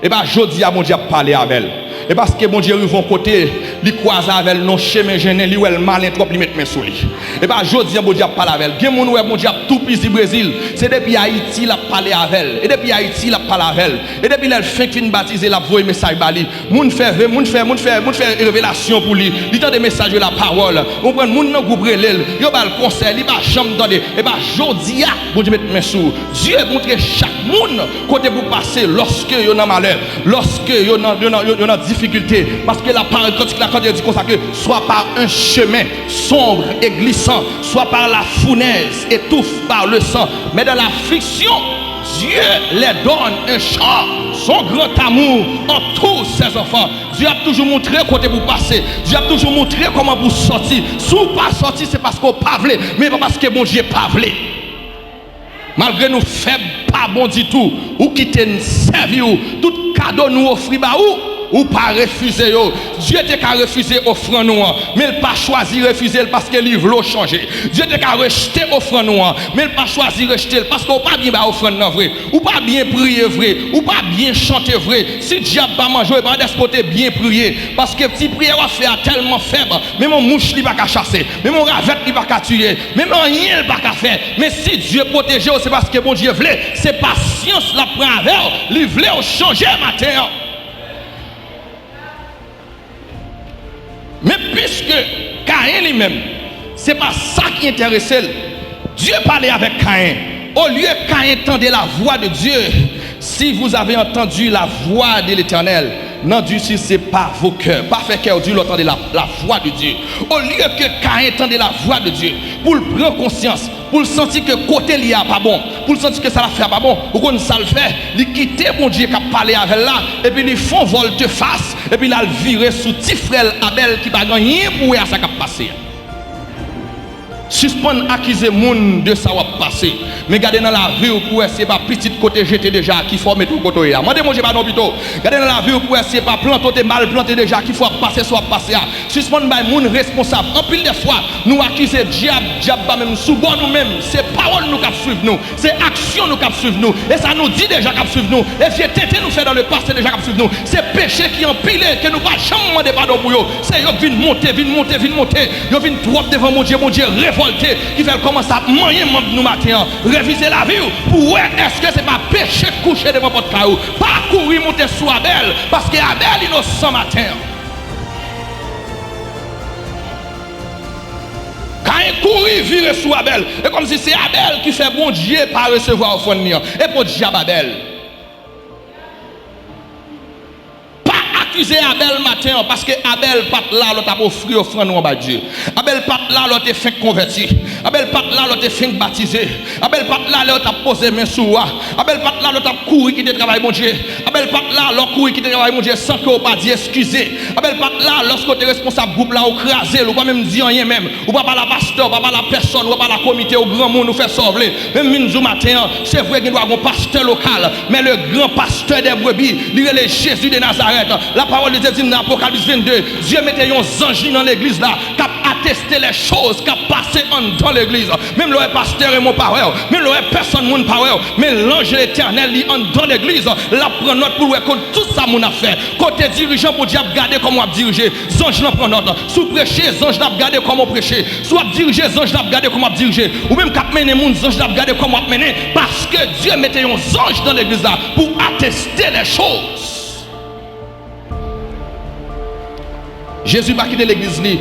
e pa jodi a Bondye ap pale avè l. E paske Bondye rive yon kote, li kwaze avè l nan yon chemen jennen, li wè l malen twòp, li met men sou li. E pa jodi a Bondye ap pale avè l. Gen moun ou wè Bondye ap toupizi Brezil, se depi Ayiti l ap pale avè l. E depi Ayiti l ap pale avè l. E depi lè l fenk fin batize, l ap voye mesaj ba li. Moun fè ve, moun fè, moun fè, moun fè revelasyon pou li. Li tande mesaj yo, lapawòl. Ou konprann, moun nan gwoup rele l. Yo ba l konsèy, li pa janm tande. E pa jodi a, Bondye met men sou ou. Dye montre chak moun kote pou pase lòske yo nan malè, lòske yo nan, yo nan, yo, yo nan difikilte. Paske la parole, kantik la, kantik yo di konsa ke, soit par un chemin sombre et glissant, soit par la fournaise et touffue par le sang. Mais dans l'affliction, Dieu leur donne un chant, son grand amour entoure ses enfants. Dye ap toujou montre kote pou pase. Dye ap toujou montre kòman pou sòti. Si w pa sòti, se paske w pa vle, men pa paske Bondye pa vle. Malgre nou fèb, pa bon ditou, ou kite n sèvi w. Tout kado nou ofri ba ou, ou pa refize yo. Dye te ka refize ofrann ou an, men l pa chwazi refize l paske li vle w chanje. Dye te ka rejte ofrann ou an, men l pa chwazi rejte l paske w pa byen bay ofrann nan vre. Ou pa byen priye vre, ou pa byen chante vre. Si dyab pa manje w, e pa dèske w te byen priye. Paske ti priyè w ap fè a tèlman fèb, menm yon mouch li pa ka chase, menm yon ravèt li pa ka tiye, menm anyen l pa ka fè. Men si Dye pwoteje w, se paske Bondye vle. Se pasyans l ap pran avè w, li vle w chanje maten an. Men piske Kayen li menm, se pa sa ki enterese l, Dye pale avèk Kayen. Olye Kayen tande la vwa de Dye, si vous avez entendu la voix de l'Éternel, n'endurcissez pas vos cœurs. Pa fè kè w di lè w tande la, la vwa de Dye. Olye ke Kayen tande la vwa de Dye, pou l pran konsyans, pou l santi ke kote l ye a pa bon, pou l santi ke sa l ap fè a pa bon, ou konn sa l fè? Li kite Bondye k ap pale avè l la, epi li fè yon vòlte fas, epi l al vire sou ti frè l Abèl ki pa gen anyen pou wè a sa k ap pase a. Sispann akize moun de sa w ap pase, men gade nan lavi w pou w wè si se pa pitit ke w te jete deja ki fè w mete w kote w ye a. Mande Bondye padon pito. Gade nan lavi w pou w wè si se pa plante w te mal plante deja ki fè w ap pase sa w ap pase a. Sispann bay moun responsab. Anpil de fwa, nou akize dyab, dyab pa menm sou bò nou menm. Se pawòl nou k ap swiv nou. Se aksyon nou k ap swiv nou. E sa nou di deja k ap swiv nou. E vye tenten nou fè dans le passé deja k ap swiv nou. Se peche ki anpile ke nou pa janm mande padon pou yo. Se yo k vin monte, vin monte, vin monte. Yo vin twòp devan Bondye, Bondye revòlte, ki fè l kòmanse ap manyen manm nou maten an. Revize lavi w pou w wè èske se pa peche k kouche devan pòt kay ou. Pa kouri monte sou Abèl, paske Abèl inosan maten an. Kayen kouri vire sou Abèl. E kòmsi se Abèl ki fè Bondye pa resevwa ofrann li an. E podyab Abèl. Pa akize Abèl maten an, paske Abèl pa t la lè w t ap ofri ofrann ou an bay Dye. Abèl pa t la lè w te fenk konvèti. Abèl pa t la lè w te fenk batize. Abèl pa t la lè yo t ap poze men sou ou a. Abèl pa t la lè w t ap kouri kite travay Bondye. Abèl pa t la lè w kouri kite travay Bondye san ke w pa di eskize. Abèl pa t la lòske w te responsab gwoup la, ou kraze l, ou pa menm di anyen menm. Ou pa pale a pastè, ou pa pale a pèsòn, ou pa pale a komite, ou granmoun, ou fè sa w vle. Men m vin di w maten an, se vre gen dwa gen yon pastè lokal, men le grand pasteur des brebis, li rele Jezi de Nazarèt. Lapawòl de Dye di m nan Apokalips vennde, Dye mete yon zanj li nan legliz la, k ap ateste lè choz k ap pase anndan legliz. Menm lè w wè pastè Raymond pa wè w, menm lè w wè pèsonn moun pa wè w, men lanj Letènèl li anndan legliz, l ap pran nòt pou l wè kont tout sa moun ap fè. Kote dirijan Bondye ap gade kòman w ap dirije, zanj lan pran nòt. Si w preche, zanj la ap gade kòman w preche. Si w ap dirije, zanj la ap gade kòman w ap dirije. Ou menm k ap mennen moun, zanj la ap gade kòman w ap mennen. Paske Dye mete yon zanj nan legliz la pou ateste lè choz. Jezi pa kite legliz li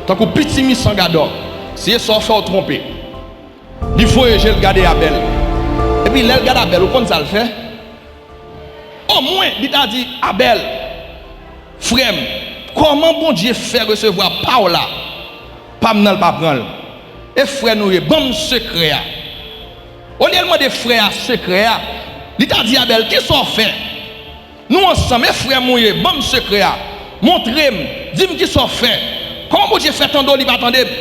tankou pitimi san gadò. Si e sa w fè w twonpe. Li voye je l gade Abèl. Epi lè l gade Abèl, ou konn sa l fè? Omwen, li ta di, Abèl, frè m, kòman Bondye fè resevwa pa w la, pa m nan l pa pran l? E frè nou ye, ban m sekrè a. Olye l mande frè a sekrè a, li ta di Abèl, kisa w fè? Nou ansanm, e frè m ou ye, ban m sekrè a. Montre m, di m kisa w fè. Kòman Bondye fè tande w, li pa tande m?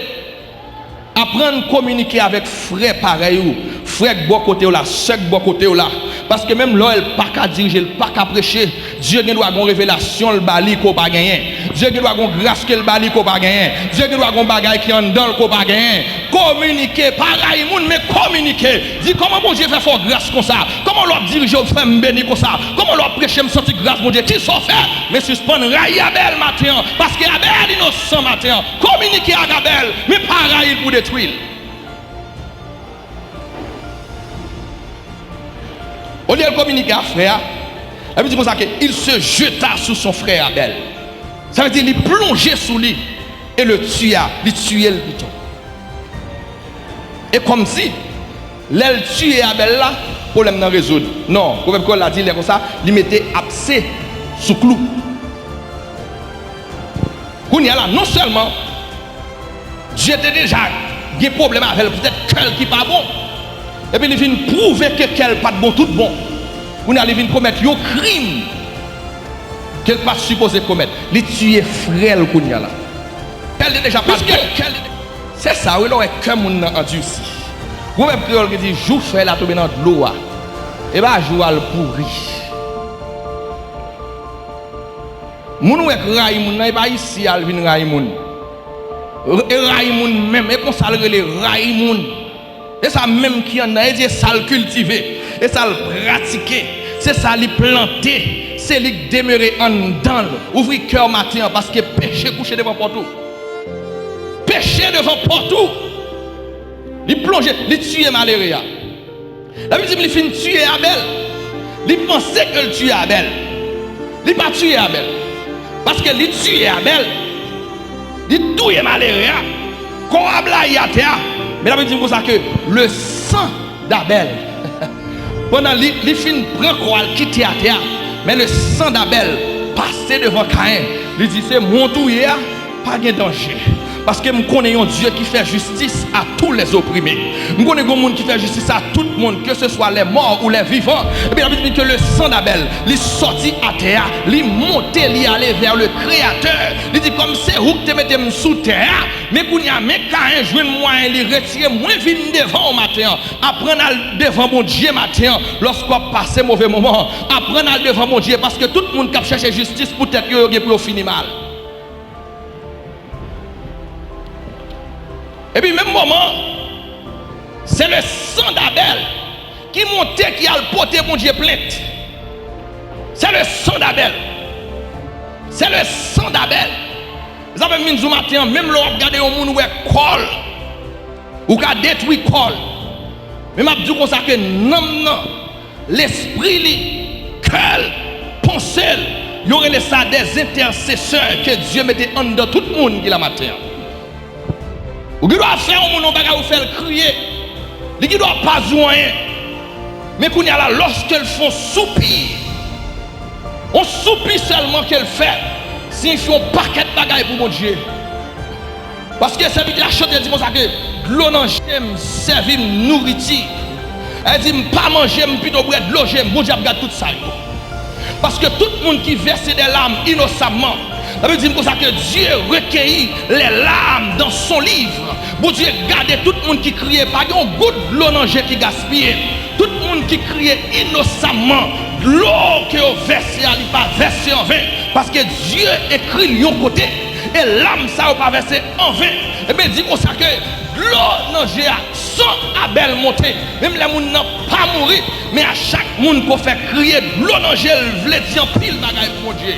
Aprann kominike avèk frè parèy ou, frè k bò kote w la, sè k bò kote w la. Paske menm lè w wè l pa ka dirije, l pa ka preche, Dye gen dwa gen yon revelasyon l ba li ke w pa genyen. Dye gen dwa gen yon gras ke l ba li ke w pa genyen. Dye gen dwa gen yon bagay ki anndan l ke w pa genyen. Kominike, pa rayi moun, men kominike. Di, kòman Bondye fè fè w gras konsa? Kòman lè w ap dirije w fè m beni konsa? Kòman lè w ap preche m santi gras Bondye? Kisa w fè? Men sispann rayi Abèl maten an, paske Abèl inosan maten an. Kominike ak Abèl, men pa rayi l pou detwi l. Olye l kominike ak frè a, Labib di konsa ke il se jeta sur son frère Abel. Sa vle di li plonje sou li e le tua, li tiye l pito. E kòmsi, lè l tiye Abèl la, pwoblèm nan rezoud. Non, Pwovèb Kreyòl la di lè konsa, li mete apse sou klou. Kounye a la, non sèlman Dye te deja gen pwoblèm avè l, poutèt kè l ki pa bon, epi li vin pwouve ke kè l pa t bon tout bon. Kounye a, li vin komèt yon krim ke l pa t sipoze komèt. Li tiye frè l kounye a la. Kè l te deja pa t bon. Piske kè l te, se sa wi, lè w wè kè moun nan andisi. Pwovèb kreyòl ki di, jou fèy la tonbe nan dlo a, e pa jou a l pouri. Moun ou wè k rayi moun nan, e pa isi a l vin rayi moun. E rayi moun menm, e konsa l rele, rayi moun. E sa menm ki anndan, e di e sa l kiltive, e sa l pratike, se sa li plante, se li k demere anndan l. Ouvri kè w maten an, paske peche kouche devan pòt ou. Peche devan pòt ou. Li plonje, li tiye malere a. Labib di m li fin tiye Abèl. Li panse ke l tiye Abèl. Li pa tiye Abèl. Paske li tiye Abèl. Li touye malere a. Kò a blayi atè a. Men Labib di m konsa ke le sang d'Abel. Pandan li, li fin pran kò a, l kite atè a. Men le sang d'Abel pase devan Kayen. Li di, se mwen w touye a. Pa gen danje. Paske m konnen yon Dye ki fè jistis à tous les opprimés. M konnen gen yon moun ki fè jistis a tout moun, que ce soit les morts ou les vivants. Ebyen, Labib di ke le sang d'Abel, li sòti atè a, li monte, li ale vers le Créateur. Li di, kòm se ou ki te mete m sou tè a, men kounye a, men Kayen jwenn mwayen li retire mwen vin devan w maten an. Aprann al devan Bondye maten an, lòske w ap pase move moman. Aprann al devan Bondye, paske tout moun k ap chèche jistis pou tèt yo, yo gen pou yo fini mal. Epi menm moman, se le sang d'Abel ki monte, ki al pote Bondye plent. Se le sang d'Abel. Se le sang d'Abel. Mezanmi, m vin di w maten an, menm lè w ap gade yon moun, ou wè kò l, ou ka detwi kò l. Men m ap di w konsa ke nanm nan, lespri li, kè l, panse l, yo rele sa des intercesseurs ke Dye mete anndan tout moun ki la maten an. Ou gen dwa fè yon moun yon bagay, ou fè l kriye. Li gen dwa pa di w anyen. Men kounye a la, lòske l fè yon soupi, yon soupi sèlman ke l fè, siyifye yon pakèt bagay pou Bondye. Paske sèvitè a chante di konsa ke dlo nan je m sèvi m nouriti. Èl di, m pa manje, m pito bwè dlo je m. Bondye ap gad tout sa yo. Paske tout moun ki vèse des larmes inosamman, Labib di m konsa ke Dieu recueillit les larmes dans son livre. Bondye gade tout moun ki kriye, pa gen yon gout dlo nan je ki gaspiye. Tout moun ki kriye inosamman, dlo ke yo vèse a, li pa vèse anven, paske Dye ekri l yon kote, e lam sa yo pa vèse anven. Ebyen, di konsa ke dlo nan je a, san Abèl monte, menm lè moun nan pa mouri, men a chak moun ke w fè kriye, dlo nan je l vle di anpil bagay pou Bondye.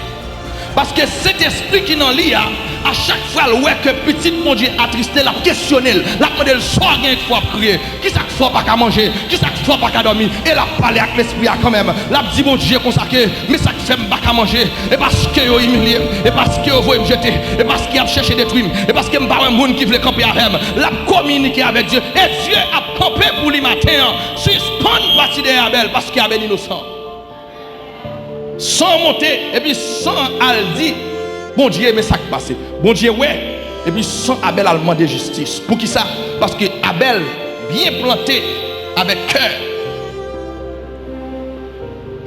Paske Sentespri ki nan li a, a chak fwa l wè ke pitit Bondye atriste, l ap kesyone l, l ap mande l, sa w gen k fè w ap kriye? Kisa k fè w pa ka manje? Kisa k fè w pa ka dòmi? E l ap pale ak lespri a kanmenm. L ap di Bondye konsa ke, men sa k fè m pa ka manje? E paske yo imilye m, e paske yo voye m jete, e paske y ap chèche detwi m, e paske m pa wè moun ki vle kanpe avè m. L ap kominike avèk Dye, e Dye ap kanpe pou li maten an, sispann pati dèyè Abèl, paske Abèl inosan. San monte, epi san al di Bondye, men sa k pase. Bondye wè, epi san Abèl al mande jistis. Poukisa? Paske Abèl byen plante avèk kè.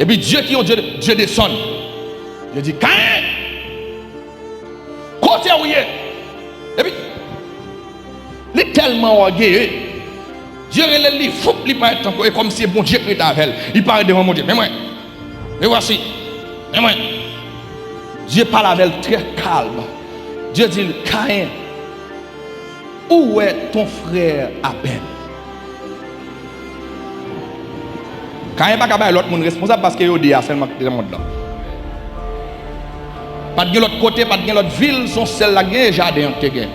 Epi Dye ki yon Dye, Dye desann. Dye di, Kayen, kote w ye? Epi, li tèlman ògeye, Dye rele l, li voup, li parèt tankou, e kòmsi se Bondye ki rete avè l. Li parèt devan Bondye. Men mwen. E vwasi. Men mwen. Dye pale avè l trè kalm. Dye di l, Kayen, ou wè ton frè Abèl? Kayen pa ka bay lòt moun responsab paske yo de a sèlman ki te nan mond lan. Pa t gen lòt kote, pa t gen lòt vil, se yon sèl la gen, e jaden an te gen.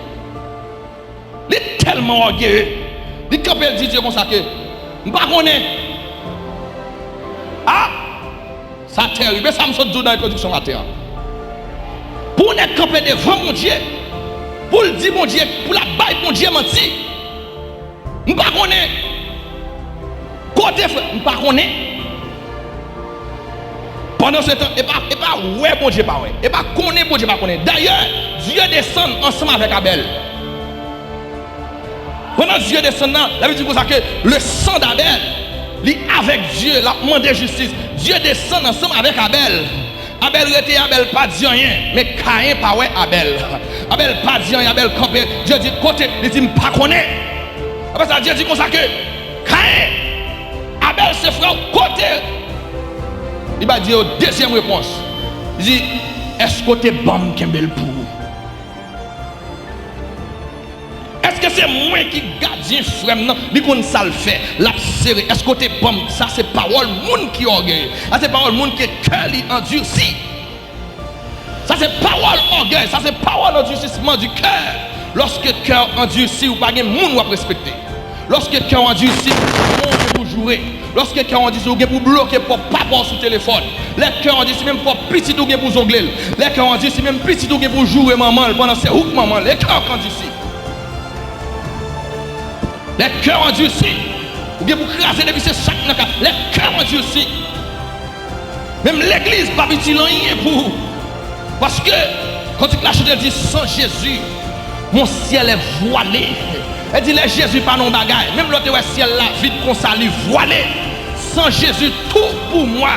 Li tèlman ògeye, li kanpe, l di Dye konsa ke, M pa konnen. A! Sa terib. E sa m sot di w nan entwodiksyon maten an. Pou w nèk kanpe devan Bondye, pou l di Bondye, pou l ap bay Bondye manti. M pa konnen. Kote frè? M pa konnen. Pandan se tan, e pa, e pa wè Bondye pa wè. E pa konnen Bondye pa konnen. Dayè, Dye desann ansanm avèk Abèl. Pandan Dye desann nan, Labib di konsa ke le sang d'Abel, li avèk Dye, l ap mande jistis. Dye desann ansanm avèk Abèl. Abèl rete, Abèl pa di anyen, men Kayen pa wè Abèl. Abèl pa di anyen, Abèl kanpe. Dye di, Kote? Li di, M pa konnen. Apre sa, Dye di konsa ke, Kayen, Abèl se frè w, kote? Li ba Dye yon dezyèm repons. Li di, Èske w te ban m kenbe l pou ou? Èske se mwen ki gadyen frè m nan? Li konn sa l fè, l ap sere. Èske w te ban m? Sa se pawòl moun ki ògeye. Sa se pawòl moun ke kè li andisi. Sa se pawòl ògèy, sa se pawòl andisisman di kè. Lòske kè w andisi, ou pa gen moun w ap respekte. Lòske kè w andisi, ou gen pou joure. Lòske kè w andisi, ou gen pou bloke pwòp papa w sou telefòn. Lè kè w andisi, menm pwòp pitit ou gen pou zongle l. Lè kè w andisi, menm pitit ou gen pou joure manman l pandan se ou k manman l. E kè w k andisi. Lè kè w andisi, ou gen pou kraze depi se chak nan kat. Lè kè w andisi, menm legliz p ap itil anyen pou ou. Paske, kantik la chante di, Sans Jésus, mon ciel est voilé. E di, lè Jezi pa nan yon bagay, menm lè w te wè syèl la vid konsa, li vwale. Sans Jésus, tout pour moi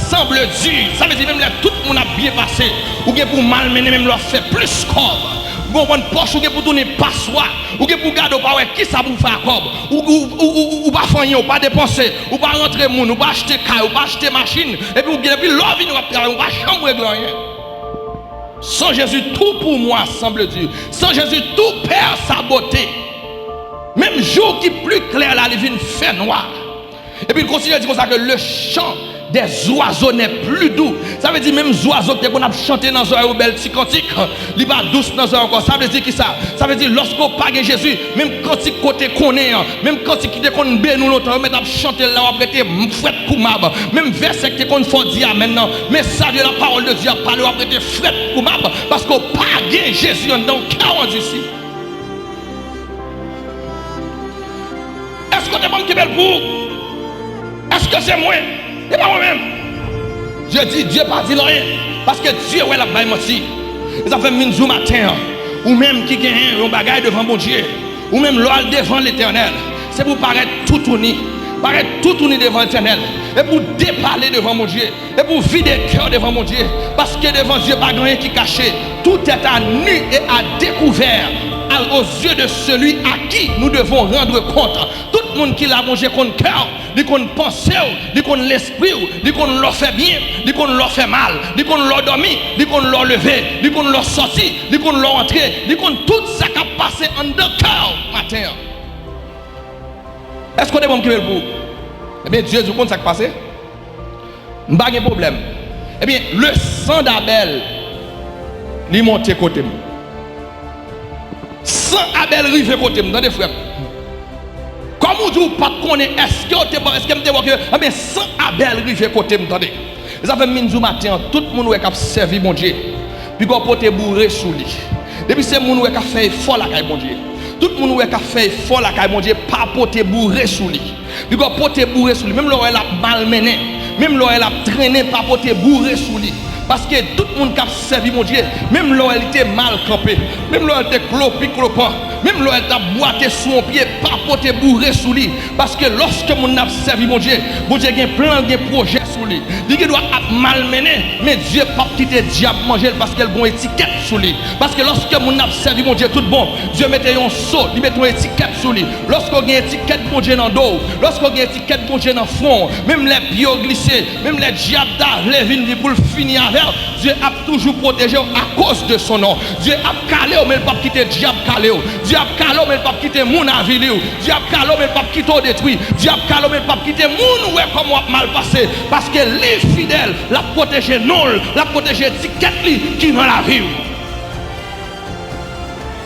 semble dur. Sa vle di, menm lè tout moun ap byen pase, ou gen pou w malmennen, menm lè w ap fè plis kòb. Ou konprann, pòch ou gen pou tounen paswa. Ou gen pou w gade, w pa wè kisa pou w fè ak kòb. Ou, ou, ou, ou, ou pa fè anyen, ou pa depanse, ou pa rantre moun, ou pa achte kay, ou pa achte machin, epi ou gen, epi lè w vini w ap travay, ou pa janm regle anyen. Sans Jésus, tout pour moi semble dur. Sans Jésus, tout perd sa beauté. Menm jou ki pli klè la, li vin fè nwa. Epi l kontinye di konsa ke le chant des oiseaux n'est plus doux. Sa vle di menm zwazo ki te konn ap chante nan zòrèy ou bèl ti kantik, li pa dous nan zòrèy ankò. Sa vle di kisa? Sa vle di lòske w pa gen Jezi, menm kantik ke w te konnen an, menm kantik ki te konn beni w lontan, yo mèt ap chante l la, w ap rete frèt kou mab. Menm vèsè ki te konn fè w di amèn nan, mesaj de la parole de Dieu ap pale, w ap rete frèt kou mab, paske w pa gen Jezi anndan w, kè w andisi. Èske w te ban m kenbe l pou ou? Èske se mwen? E pa mwen menm. Dye di, Dye pa di l anyen, paske Dye wè l ap bay manti. E sa fè m vin di w maten an, ou menm ki genyen yon bagay devan Bondye, ou menm lè w al devan Letènèl, se pou w parèt toutouni, parèt toutouni devan Letènèl, e pou w depale devan Bondye. E pou vide kè w devan Bondye, paske devan Dye pa gen anyen ki kache. Tout est à nu et à découvert à, aux yeux de celui à qui nous devons rendre compte. Tout moun ki la, Bondye konn kè w, li konn panse w, li konn lespri w, li konn lè w fè byen, li konn lè w fè mal, li konn lè w dòmi, li konn lè w leve, li konn lè w sòti, li konn lè w antre, li konn tout sa k ap pase anndan kè w maten an. Èske w te ban m kenbe l pou ou? Ebyen, Dye di w konn sa k pase? M pa gen pwoblèm. Ebyen, le sang d'Abel, li monte kote m. San Abèl rive kote m, tande, frè m. Kòm ou di w pa t konnen, èske w te bon, èske m te bon ke, ebyen, san Abèl rive kote m, tande. E sa fè m vin di w maten an, tout moun ou wè k ap sèvi Bondye, piga w pote boure sou li. Depi se moun ou wè k ap fè efò lakay Bondye, Tout moun ou wè k ap fè efò lakay Bondye, pa pote boure sou li. Piga w pote boure sou li. Menm lè w wè l ap malmennen, menm lè w wè l ap trennen, pa pote boure sou li. Paske tout moun k ap sèvi Bondye, menm lè w wè li te mal kanpe, menm lè w wè li te klopi klopan, menm lè w wè li t ap bwate sou yon pye, pa pote boure sou li. Paske lòske moun nan ap sèvi Bondye, Bondye gen plan, l gen pwojè sou li. Li gendwa ap malmennen, men Dye p ap kite dyab manje l paske l gen yon etikèt sou li. Paske lòske moun nan ap sèvi Bondye tout bon, Dye mete yon so, li mete yon etikèt sou li. Lòske w gen etikèt Bondye nan do w, lòske w gen etikèt Bondye nan fwon w, menm lè pye w glise, menm lè dyab ta vle vin li pou l fini avè w, Dye ap toujou pwoteje w akoz de son non. Dye ap kale w, men l p ap kite dyab kale w. Dye ap kale w, men l p ap kite moun avili w. Dye ap kale w, men l p ap kite w detwi. Dye ap kale w, men l p ap kite moun wè kòman w ap mal pase. Paske li fidèl, l ap pwoteje non l, l ap pwoteje etikèt li ki nan lavi w.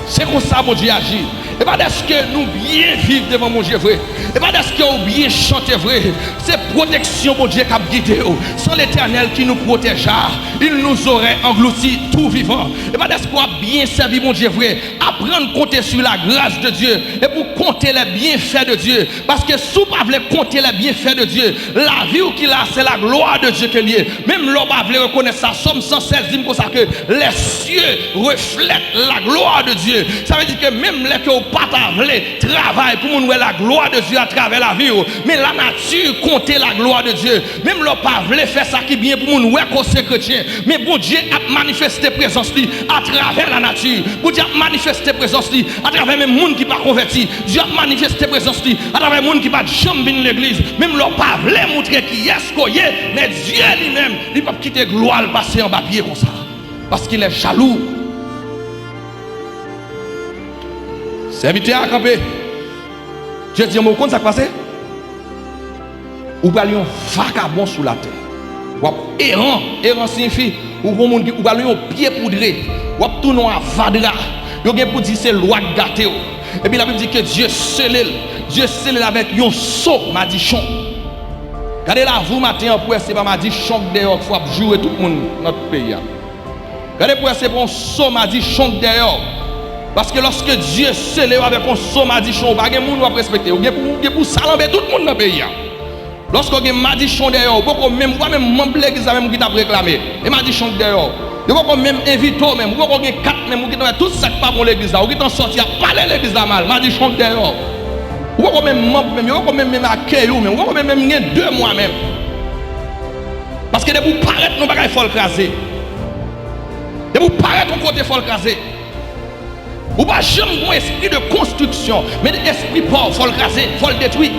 Se konsa Bondye aji. E pa dèske nou byen viv devan Bondye vre. E pa dèske w byen chante vre. Se pwoteksyon Bondye k ap gide w. C'est l'Éternel qui nous protégea, il nous aurait engloutis tout vivants. E pa dèske w ap byen sèvi Bondye vre. Apprendre à compter sur la grâce de Dieu et pour compter les bienfaits de Dieu. Paske si w pa vle compter les bienfaits de Dieu, lavi w ki la, se la gloire de Dieu ke l ye. Menm lè w pa vle rekonèt sa, Sòm san sèz di n konsa ke les cieux reflètent la gloire de Dieu. Sa vle di ke menm lè ke w pa ta vle travay pou moun wè la gloire de Dieu atravè lavi w, men lanati konte la gloire de Dieu. Menm lè w pa vle fè sa ki byen pou moun wè ke w se kretyen, men Bondye ap manifeste prezans li atravè lanati. Bondye ap manifeste prezans li atravè menm moun ki pa konvèti. Dye ap manifeste prezans li atravè moun ki pa t janm vin legliz. Menm lè w pa vle moutre kiyès ke w ye, men Dye li menm, li p ap kite glwa l pase anba pye konsa. Parce qu'il est jaloux. Sèvitè a kanpe. Dye di, men w konn sa k pase? Ou pral yon vakabon sou latè. W ap eran. Eran siyifi ou yon moun ki, ou pral yon pye poudre. W ap tounen yon avadra. Yo gen pou di se lwa k gate w. Epi Labib di ke Dye sele l. Dye sele l avèk yon so madichon. Gade lavi w maten an pou wè se pa madichon k dèyè w k fè w ap joure tout moun nan tout peyi a. Gade pou wè se pa yon so madichon k dèyè w. Paske lòske Dye sele w avèk yon so madichon, ou pa gen moun w ap respekte. Ou gen pou, ou gen pou salanbe tout moun nan peyi a. Lòske w gen madichon dèyè w, ou poko menm, ou pa menm manm legliz la menm ki t ap reklame. E madichon k dèyè w. Yo poko menm envite w menm. Ou poko gen kat menm, ou gentan wè tout sa k pa bon legliz la. Ou gentan sòti ap pale legliz la mal. Madichon k dèyè w. Ou poko menm manm menm, yo poko menm, menm akèy ou menm. Ou poko menm, menm gen de mwa menm. Paske depi w parèt nan yon bagay, fò l kraze. Depi w parèt yon kote, fò l kraze. Ou pa janm gen yon espri de konstriksyon, men espri pa w, fò l kraze, fò l detwi.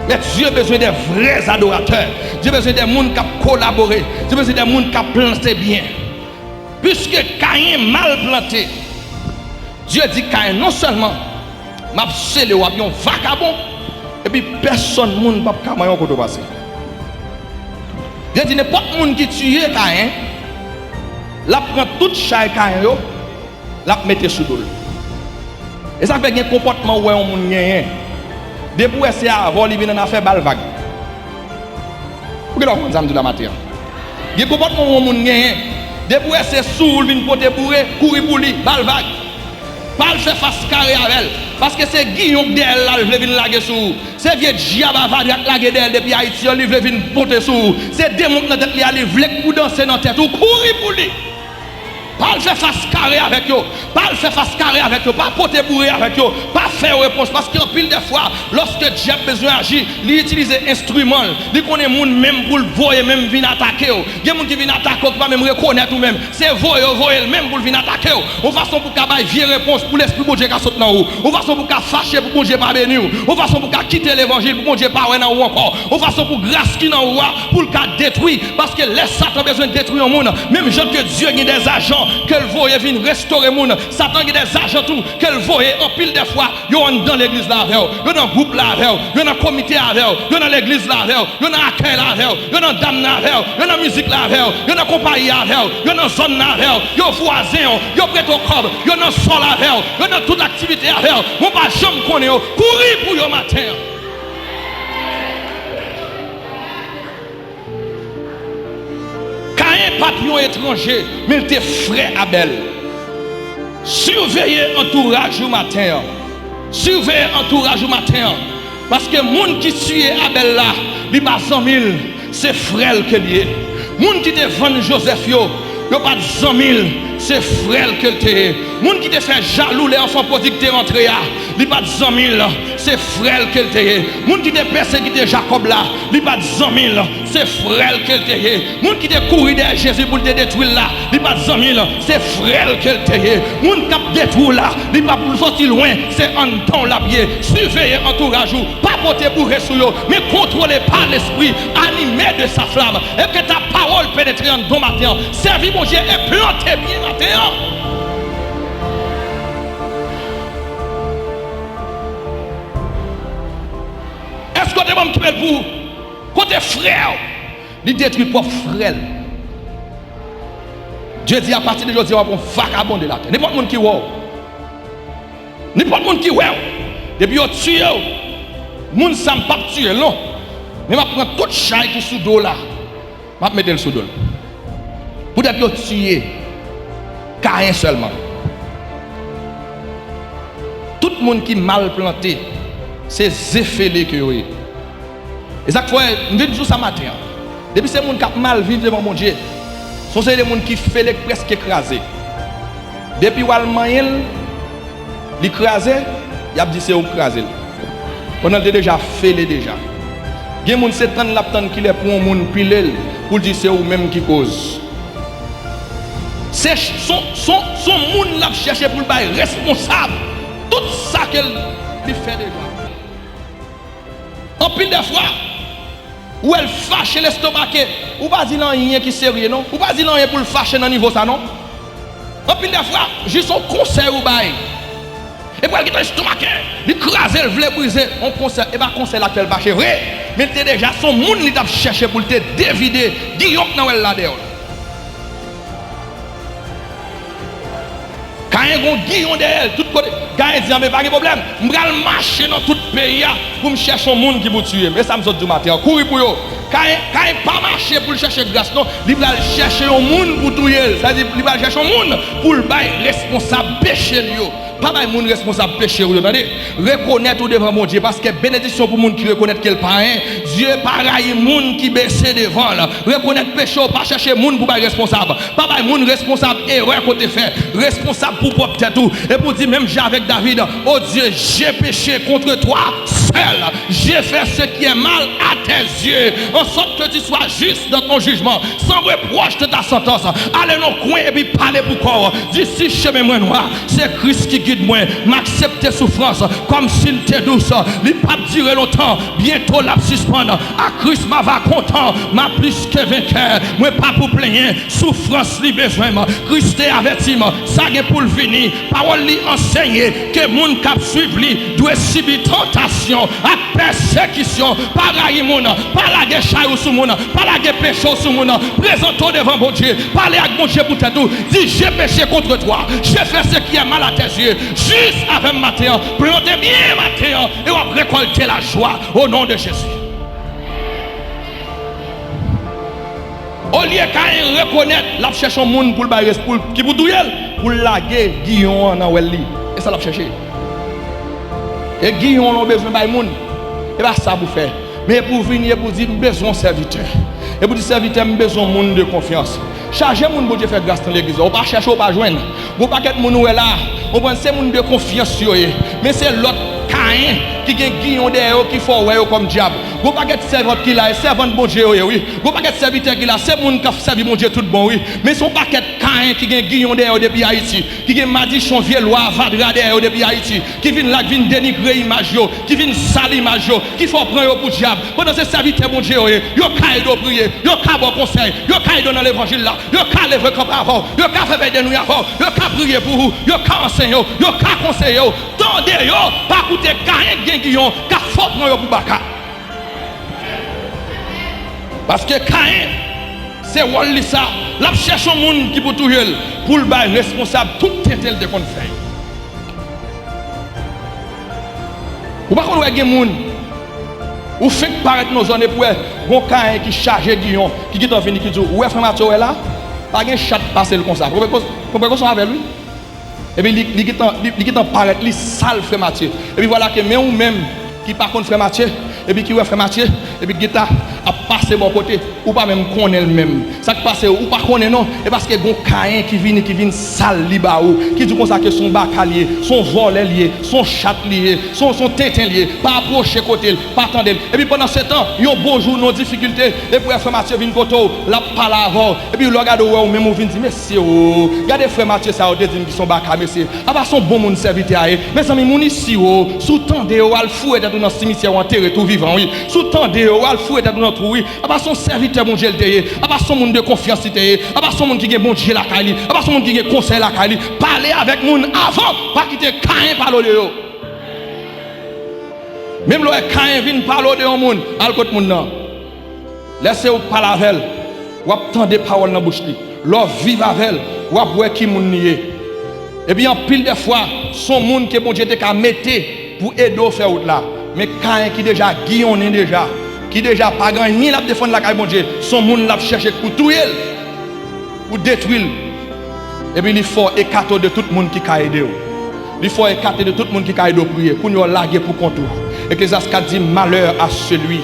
Men Dye bezwen de vrè adoratè. Dye bezwen de moun k ap kolabore. Dye bezwen de moun k ap plante byen. Piske Kayen mal plante, Dye di Kayen, non sèlman m ap sele w, w ap yon vakabon, epi pèsonn moun p ap ka manyen w kote w pase. Dye di nenpòt moun ki tiye Kayen, l ap pran tout chay Kayen yo, l ap mete sou do l. E sa fè gen konpòtman ou wè yon moun genyen. Depi w wè se avè w li vin annafè, ba l vag. Ou genlè konprann sa m di w la maten an. Gen konpòtman yon moun genyen. Depi w wè se sou ou l vin pote boure, kouri pou li, ba l vag. Pa al fè fas kare avè l. Paske se giyon k dèyè l la l vle vin lage sou ou. Se vye dyab avadra k lage dèyè l depi Ayiti an, li vle vin pote sou ou. Se demon k nan tèt li a, li vle k pou danse nan tèt ou. Kouri pou li. Pa al fè fas kare avèk yo. Pa al fè fas kare avèk yo. Pa pote boure avèk yo. Pa fè yo repons. Paske anpil de fwa, lòske dyab bezwen aji, li itilize enstriman l. Li konnen moun menm pou l voye menm vin atake w. Gen moun ki vin atake w ki pa menm rekonèt ou menm. Se voye yo voye l menm pou l vin atake w. Yon fason pou w ka bay vye repons pou Lespri Bondye ka sot nan ou. Yon fason pou w ka fache pou Bondye pa beni w. Yon fason pou w ka kite levanjil pou Bondye pa wè nan ou ankò. Yon fason pou gras ki nan ou a, pou l ka detwi. Paske lè Satan bezwen detwi yon moun, menm jan ke Dye gen dèzajan ke l voye vin restore moun, Satan gen dèzajan tou ke l voye anpil de fwa. Yo anndan legliz la avè w, yo nan gwoup la avè w, yo nan komite avè w, yo nan legliz la avè w, yo nan akèy la avè w, yo nan dam nan avè w, yo nan mizik la avè w, yo nan konpayi a avè w, yo nan zòn nan avè w, yo vwazen w, yo prete w kòb, yo nan sòl avè w, yo nan tout aktivite avè w, men w pa janm konnen yo. Kouri pou yo maten an. Kayen pa t yon etranje, men l te frè Abèl. Siveye antouraj ou maten an. Siveye antouraj ou maten an. Paske moun ki tiye Abèl la, li pa zanmi l, se frè l ke l ye. Moun ki te vann Jozèf yo, yo pa t zanmi l, se frè l ke l te ye. Moun ki te fè jalou lè anfan pwodig te rantre a, li pa t zanmi l, se frè l ke l te ye. Moun ki te pèsekite Jakòb la, li pa t zanmi l, se frè l ke l te ye. Moun ki te kouri dèyè Jezi pou l te detwi l la, li pa t zanmi l, se frè l ke l te ye. Moun k ap detwi w la, li pa pou l soti lwen, se anndan w l ap ye. Siveye antouraj ou, pa pote boure sou yo, men kontwole pa Lespri, animé de sa flamme. E ke ta pawòl penetre anndan w maten an. Sèvi Bondye e plante byen maten an. Èske w te ban m kenbe l pou ou? Kote frè w? Li detwi pwòp frè l. Dye di, apati de jodi a, w ap yon vakabon de latè. Nenpòt moun ki wè w, nenpòt moun ki wè w, depi yo tiye w, moun sa m p ap tiye l non. Men m ap pran tout chay ki sou do w la, m ap mete l sou do l. Poutèt yo tiye Kayen sèlman. Tout moun ki mal plante, se ze fele ke yo ye. E sa k fè, m vin di w sa maten an. Depi se moun k ap mal viv devan Bondye, se yon seri de moun ki fele, k prèske kraze. Depi w al manyen l, li kraze, y ap di se ou k kraze l. Pandan l te deja fele deja. Gen moun se tann l ap tann kilè pou yon moun pile l, pou l di se ou menm ki koz. Se ch-, son, son, son moun l ap chèche pou l bay responsab tout sa ke l, li fè deja. Anpil de fwa, ou wè l fache, l estomake, ou pa di l anyen ki serye non. Ou pa di l anyen pou l fache nan nivo sa non. Anpil de fwa, jis yon konsèy ou bay. Epi l gentan estomake, li kraze, l vle brize. Yon konsèy, e pa konsèy la k fè l fache vre, men l te deja, se yon moun li t ap chèche pou l te devide giyon k nan wè l la dèyè w la. Kayen gon giyon dèyè l tout kote. Kayen di, "Anben, pa gen pwoblèm. M pral mache nan tout peyi a pou m chèche yon moun ki pou tiye m." E sa m sot di w maten an. Kouri pou yo. Kayen, Kayen pa mache pou l chèche gras, non. Li pral chèche yon moun pou touye l. Sa vle di, li pral chèche yon moun pou l bay responsab peche l yo. Pa bay moun responsab peche w yo, tande. Rekonèt ou devan Bondye, paske benediksyon pou moun ki rekonèt ke l pa anyen. Dye pa rayi moun ki bese devan l. Rekonèt peche w, pa chèche moun pou bay responsab. Pa bay moun responsab erè ke w te fè. Responsab pou pwòp tèt ou. Epi w di menm jan avèk David, "Ô Dieu, j'ai péché contre toi seul. J'ai fait ce qui est mal à tes yeux. En sorte que tu sois juste dans ton jugement, sans reproche de ta sentence. Ale nan yon kwen epi pale pou kò w. Di, si chemen mwen nwa, se Kris ki gid mwen. M aksepte soufrans kòmsi l te dous. Li p ap dire lontan. Byento l ap sispann. À Christ ma va content, ma plus que vainqueur. Mwen pa pou plenyen. Soufrans li bezwen m. Kris te avèti m. Sa gen pou l vini. Pawòl li ansenye ke moun k ap swiv li dwe sibi tantasyon ak pèsekisyon. Pa rayi moun. Pa lage chay ou sou moun. Pa lage peche w sou moun. Prezante w devan Bondye. Pale ak Bondye pou tèt ou. Di, j'ai péché contre toi. J'ai fait ce qui est mal à tes yeux. Jis avè m maten an. Plante byen maten an. E w ap rekòlte lajwa. Au nom de Jésus. Olye Kayen rekonèt, l ap chèche yon moun pou l bay res-, pou l, ki pou touye l, pou l lage giyon an nan wèl li. E sa l ap chèche. E giyon an w bezwen bay moun. E pa sa pou fè. Men e pou vini, e pou di, "M bezwen yon sèvitè." E pou di, "Sèvitè, m bezwen yon moun de konfyans." Chaje moun Bondye fè gras nan legliz la. Ou pa chèche, ou pa jwenn. Gon pakèt moun ou wè la, ou konprann se moun de konfyans yo ye. Men se lòt Kayen ki gen giyon dèyè yo ki fè w wè yo kòm dyab. Gon pakèt sèvant ki la, e sèvant Bondye yo ye, wi. Gon pakèt sèvitè ki la, se moun k ap sèvi Bondye tout bon, wi. Men se yon pakèt Kayen ki gen giyon dèyè yo depi Ayiti, ki gen madichon vye lwa avadra dèyè yo depi Ayiti, ki vin la, k vin denigre imaj yo, ki vin sal imaj yo, ki fè w pran yo pou dyab. Pandan se sèvitè Bondye yo ye, yo ka ede w priye, yo ka ba w konsèy, yo ka ede w nan levanjil la, yo ka leve kanpe avè w, yo ka fè vèy de nwi avè w, yo ka priye pou ou, yo ka anseye w, yo ka konseye w. Tande yo, pa koute Kayen k gen giyon k ap fè w pran yo pou baka. Paske Kayen, se wòl li sa, l ap chèche yon moun ki pou touye l, pou l bay responsab tout tenten l te konn fè yo. Ou pa konn wè gen moun, ou fenk parèt nan zòn epi w wè gon Kayen ki chaje giyon, ki gentan vini, ki di w, "Ou wè frè Matye w wè la? Pa gen chat pase l konsa." Konprann konsa avè l, wi. Epi li, li gentan, li, li gentan parèt, li sal frè Matye. Epi vwala ke men ou menm ki pa konn frè Matye, epi ki wè frè Matye, epi ki ta ap pase bò kote, ou pa menm konnen l menm. Sa k pase, ou pa konnen non, e paske gon Kayen ki vini, ki vin sal li ba ou, ki di konsa ke se yon baka l ye, se yon vòlè l ye, se yon chat li ye, se yon, se yon tenten l ye, pa apwoche kote l, pa tande l. Epi pandan se tan, yon bon jou, nan difikilte, epi wè frè Matye vin kote w, l ap pale avè w, epi lè w gade w wè ou menm ou vin di, mesye o, gade frè Matye sa yo te di m ki se yon baka, mesye. Apa se yon bon moun sèvitè a ye? Mezanmi, moun isi o, si w tande yo, al foure tèt ou nan simityè, w antere tou vivan, wi. Si w tande yo, al foure tèt ou nan twou, wi. Apa se yon sèvitè Bondye l te ye? Apa se yon moun de konfyans li te ye? Apa se yon moun ki gen Bondye lakay li? Apa se yon moun ki gen konsèy lakay li? Pale avèk moun avan, pa kite Kayen pale w de yo. Menm lè w wè Kayen vin pale w de yon moun, al kot moun nan. Lè se ou k pale avè l, w ap tande pawòl nan bouch li. Lè w viv avè l, w ap wè ki moun li ye. Epi anpil de fwa, se yon moun ke Bondye te ka mete pou ede w fè wout la. Men Kayen ki deja giyonnen deja, ki deja pa gen anyen l ap defann lakay Bondye, se yon moun l ap chèche pou touye l, pou detwi l. Epi li fè w ekate w de tout moun ki ka ede w. Li fè w ekate de tout moun ki ka ede w priye. Kounye a w lage pou kont ou. Ecclésiaste kat di, malheur à celui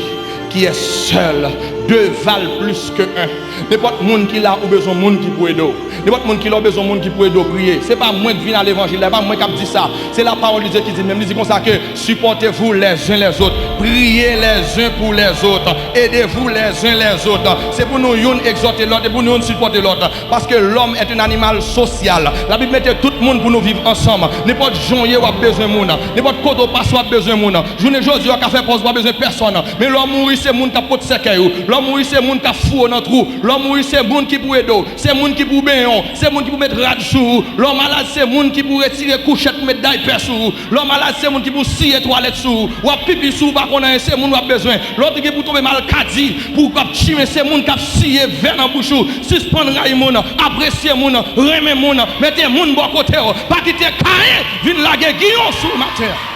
qui est seul, deux valent plus que un. Nenpòt moun ki la, ou bezwen moun ki pou ede w. Nenpòt moun ki la, ou bezwen moun ki pou ede w priye. Se pa mwen k vin a levanjil la, e pa mwen k ap di sa. Se la parole de Dieu ki di menm. Li di konsa ke, supportez-vous les uns les autres, priez les uns pour les autres, aidez-vous les uns les autres. Se pou nou youn egzòte lòt e pou nou youn sipòte lòt. Paske l'homme est un animal social. Labib mete tout moun pou nou viv ansanm. Nenpòt jan w ye, w ap bezwen moun. Nenpòt kote w pase, w ap bezwen moun. Jounen jodi a, w ka fè pòz, w pa bezwen pèsonn. Men lè w mouri, se moun k ap pot sèkèy ou. Lè w mouri, se moun k ap foure w nan twou. Lè w mouri, se moun ki pou ede w. Se moun ki pou benyen w. Se moun ki pou met rad sou ou. Lè w malad, se moun ki pou retire kouchèt pou met daypè sou ou. Lè w malad, se moun ki pou siye twalèt sou ou. W ap pipi sou ou, pa konn anyen, se moun w ap bezwen. Lè w te gen pou tonbe malkadi, pou w ap chimen, se moun k ap siye vè nan bouch ou. Sispann rayi moun, apresye moun, renmen moun, mete moun bò kote w. Pa kite Kayen vin lage giyon sou w maten an.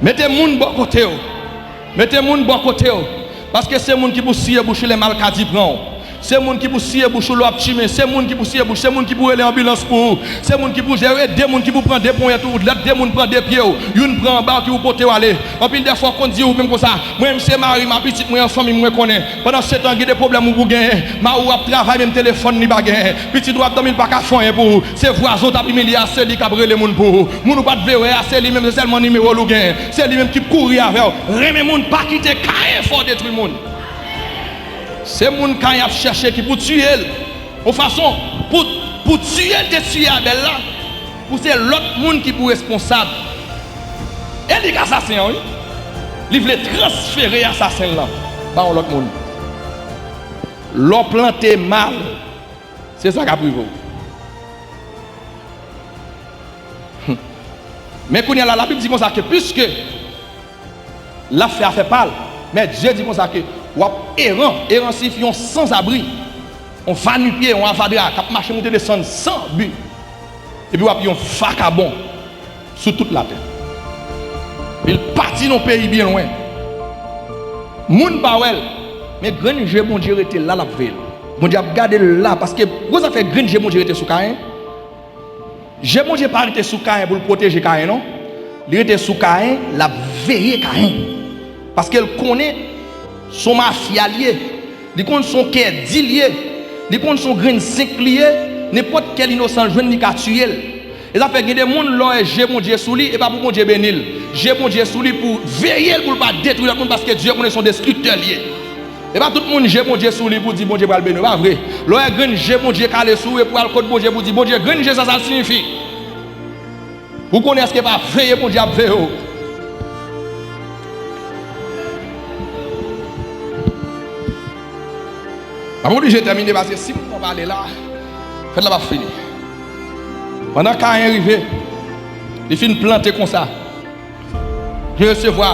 Mete moun bò kote w. Mete moun bò kote w. Paske se moun ki pou siye bouch ou lè malkadi pran w. Se moun ki pou siye bouch ou lè w ap chimen. Se moun ki pou siye bouch. Se moun ki pou rele anbilans pou ou. Se moun ki pou jere. De moun ki pou pran de ponyèt ou, lòt de moun pran de pye w. Youn pran anba w ki pou pote w ale. Anpil de fwa, w konn di ou menm konsa, mwen menm se mari m a pitit mwen an fanmi m mwen konnen. Pandan se tan, gen de pwoblèm ou pou genyen. Mari w ap travay, menm telefòn li pa genyen. Pitit ou ap dòmi, li pa ka fè anyen pou ou. Se vwazen w t ap imilye a, se li k ap rele moun pou ou. Moun ou pa t vle wè a, se li menm, se sèlman nimewo l ou genyen. Se li menm ki kouri avè w. Renmen moun, pa kite Kayen fè w detwi moun. Se moun Kayen ap chèche ki pou tiye l. Yon fason, pou, pou tiye l te tiye Abèl la, pou se lòt moun ki pou responsab. E li k asasen an, wi. Li vle transfere asasen l lan ba yon lòt moun. Lè w plante mal, se sa k ap rive w. Men kounye a la, Labib di konsa ke piske l ap fè afè pa l, men Dye di konsa ke w ap eran. Eran siyifi yon sanzabri, yon vanipye, yon avadra k ap mache moute desann san bi. Epi w ap yon vakabon sou tout latè. Epi l pati nan yon peyi byen lwen. Moun pa wè l, men grenn je Bondye rete la, l ap veye l. Bondye ap gade l la, paske gwo zafè grenn je Bondye rete sou Kayen. Je Bondye pa rete sou Kayen pou l pwoteje Kayen, non. Li rete sou Kayen, l ap veye Kayen. Paske l konnen se yon mafya l ye. Li konn se yon kè di l ye. Li konn se yon grenn zenk li ye. Nenpòt kè l inosan l jwenn, li ka tiye l. E sa fè gen de moun, lè w wè je Bondye sou li, e pa pou Bondye beni l. Je Bondye sou li pou veye l, pou l pa detwi lòt moun, paske Dye konnen se yon destriktè l ye. E pa tout moun je Bondye sou li pou di Bondye pral beni w, pa vre. Lè w wè grenn je Bondye kale sou ou, e pou al kot Bondye pou di, Bondye, grenn je sa, sa l siyifi? Ou konnen èske pa veye Bondye ap veye w? M ap oblije tèmine paske si m pran pale la, fèt la p ap fini. Pandan Kayen rive, li fin plante konsa. Li resevwa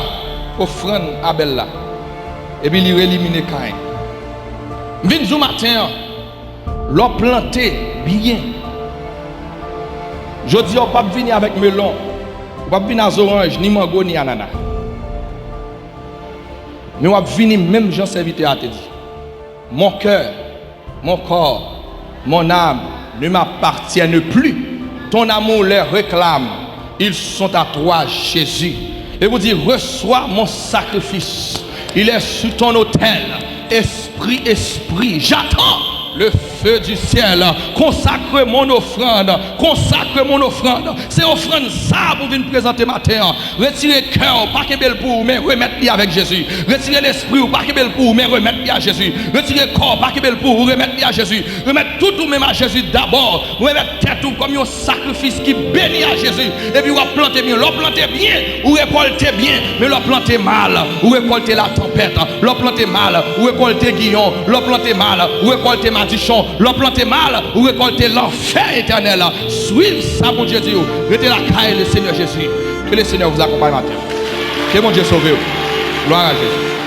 ofrann Abèl la. Epi li elimine Kayen. M vin di w maten an, lè w plante byen, jodi a w p ap vini avèk melon, ou p ap vini a zoranj, ni mango, ni anana. Men w ap vini menm jan sèvitè a te di. Mon cœur, mon corps, Mon âme ne m'appartienne plus. Ton amour les réclame. Ils sont à toi, Jésus. Et vous dites, reçois mon sacrifice. Il est sur ton autel. Esprit, esprit, j'attends le feu du ciel. Consacre mon offrande. Consacre mon offrande. Se ofrann sa pou vin prezante maten an. Retire kè w, pa kenbe l pou ou, men remèt li avèk Jezi. Retire lespri w, pa kenbe l pou ou, men remèt li a Jezi. Retire kò w, pa kenbe l pou ou, remèt li a Jezi. Remèt tout ou menm a Jezi dabò. Remèt tèt ou kòm yon sakrifis ki beni a Jezi. Epi w ap plante byen. Lè w plante byen, ou rekòlte byen. Men lè w plante mal, ou rekòlte latanpèt. Lè w plante mal, ou rekòlte giyon. Lè w plante mal, ou rekòlte madichon. Lè w plante mal, ou rekòlte lanfè etènèl. Swiv sa Bondye di w. Rete lakay Lesenyè Jezi. Que le Seigneur vous accompagne matin. Ke Bondye sove w. Glwa a Jezi.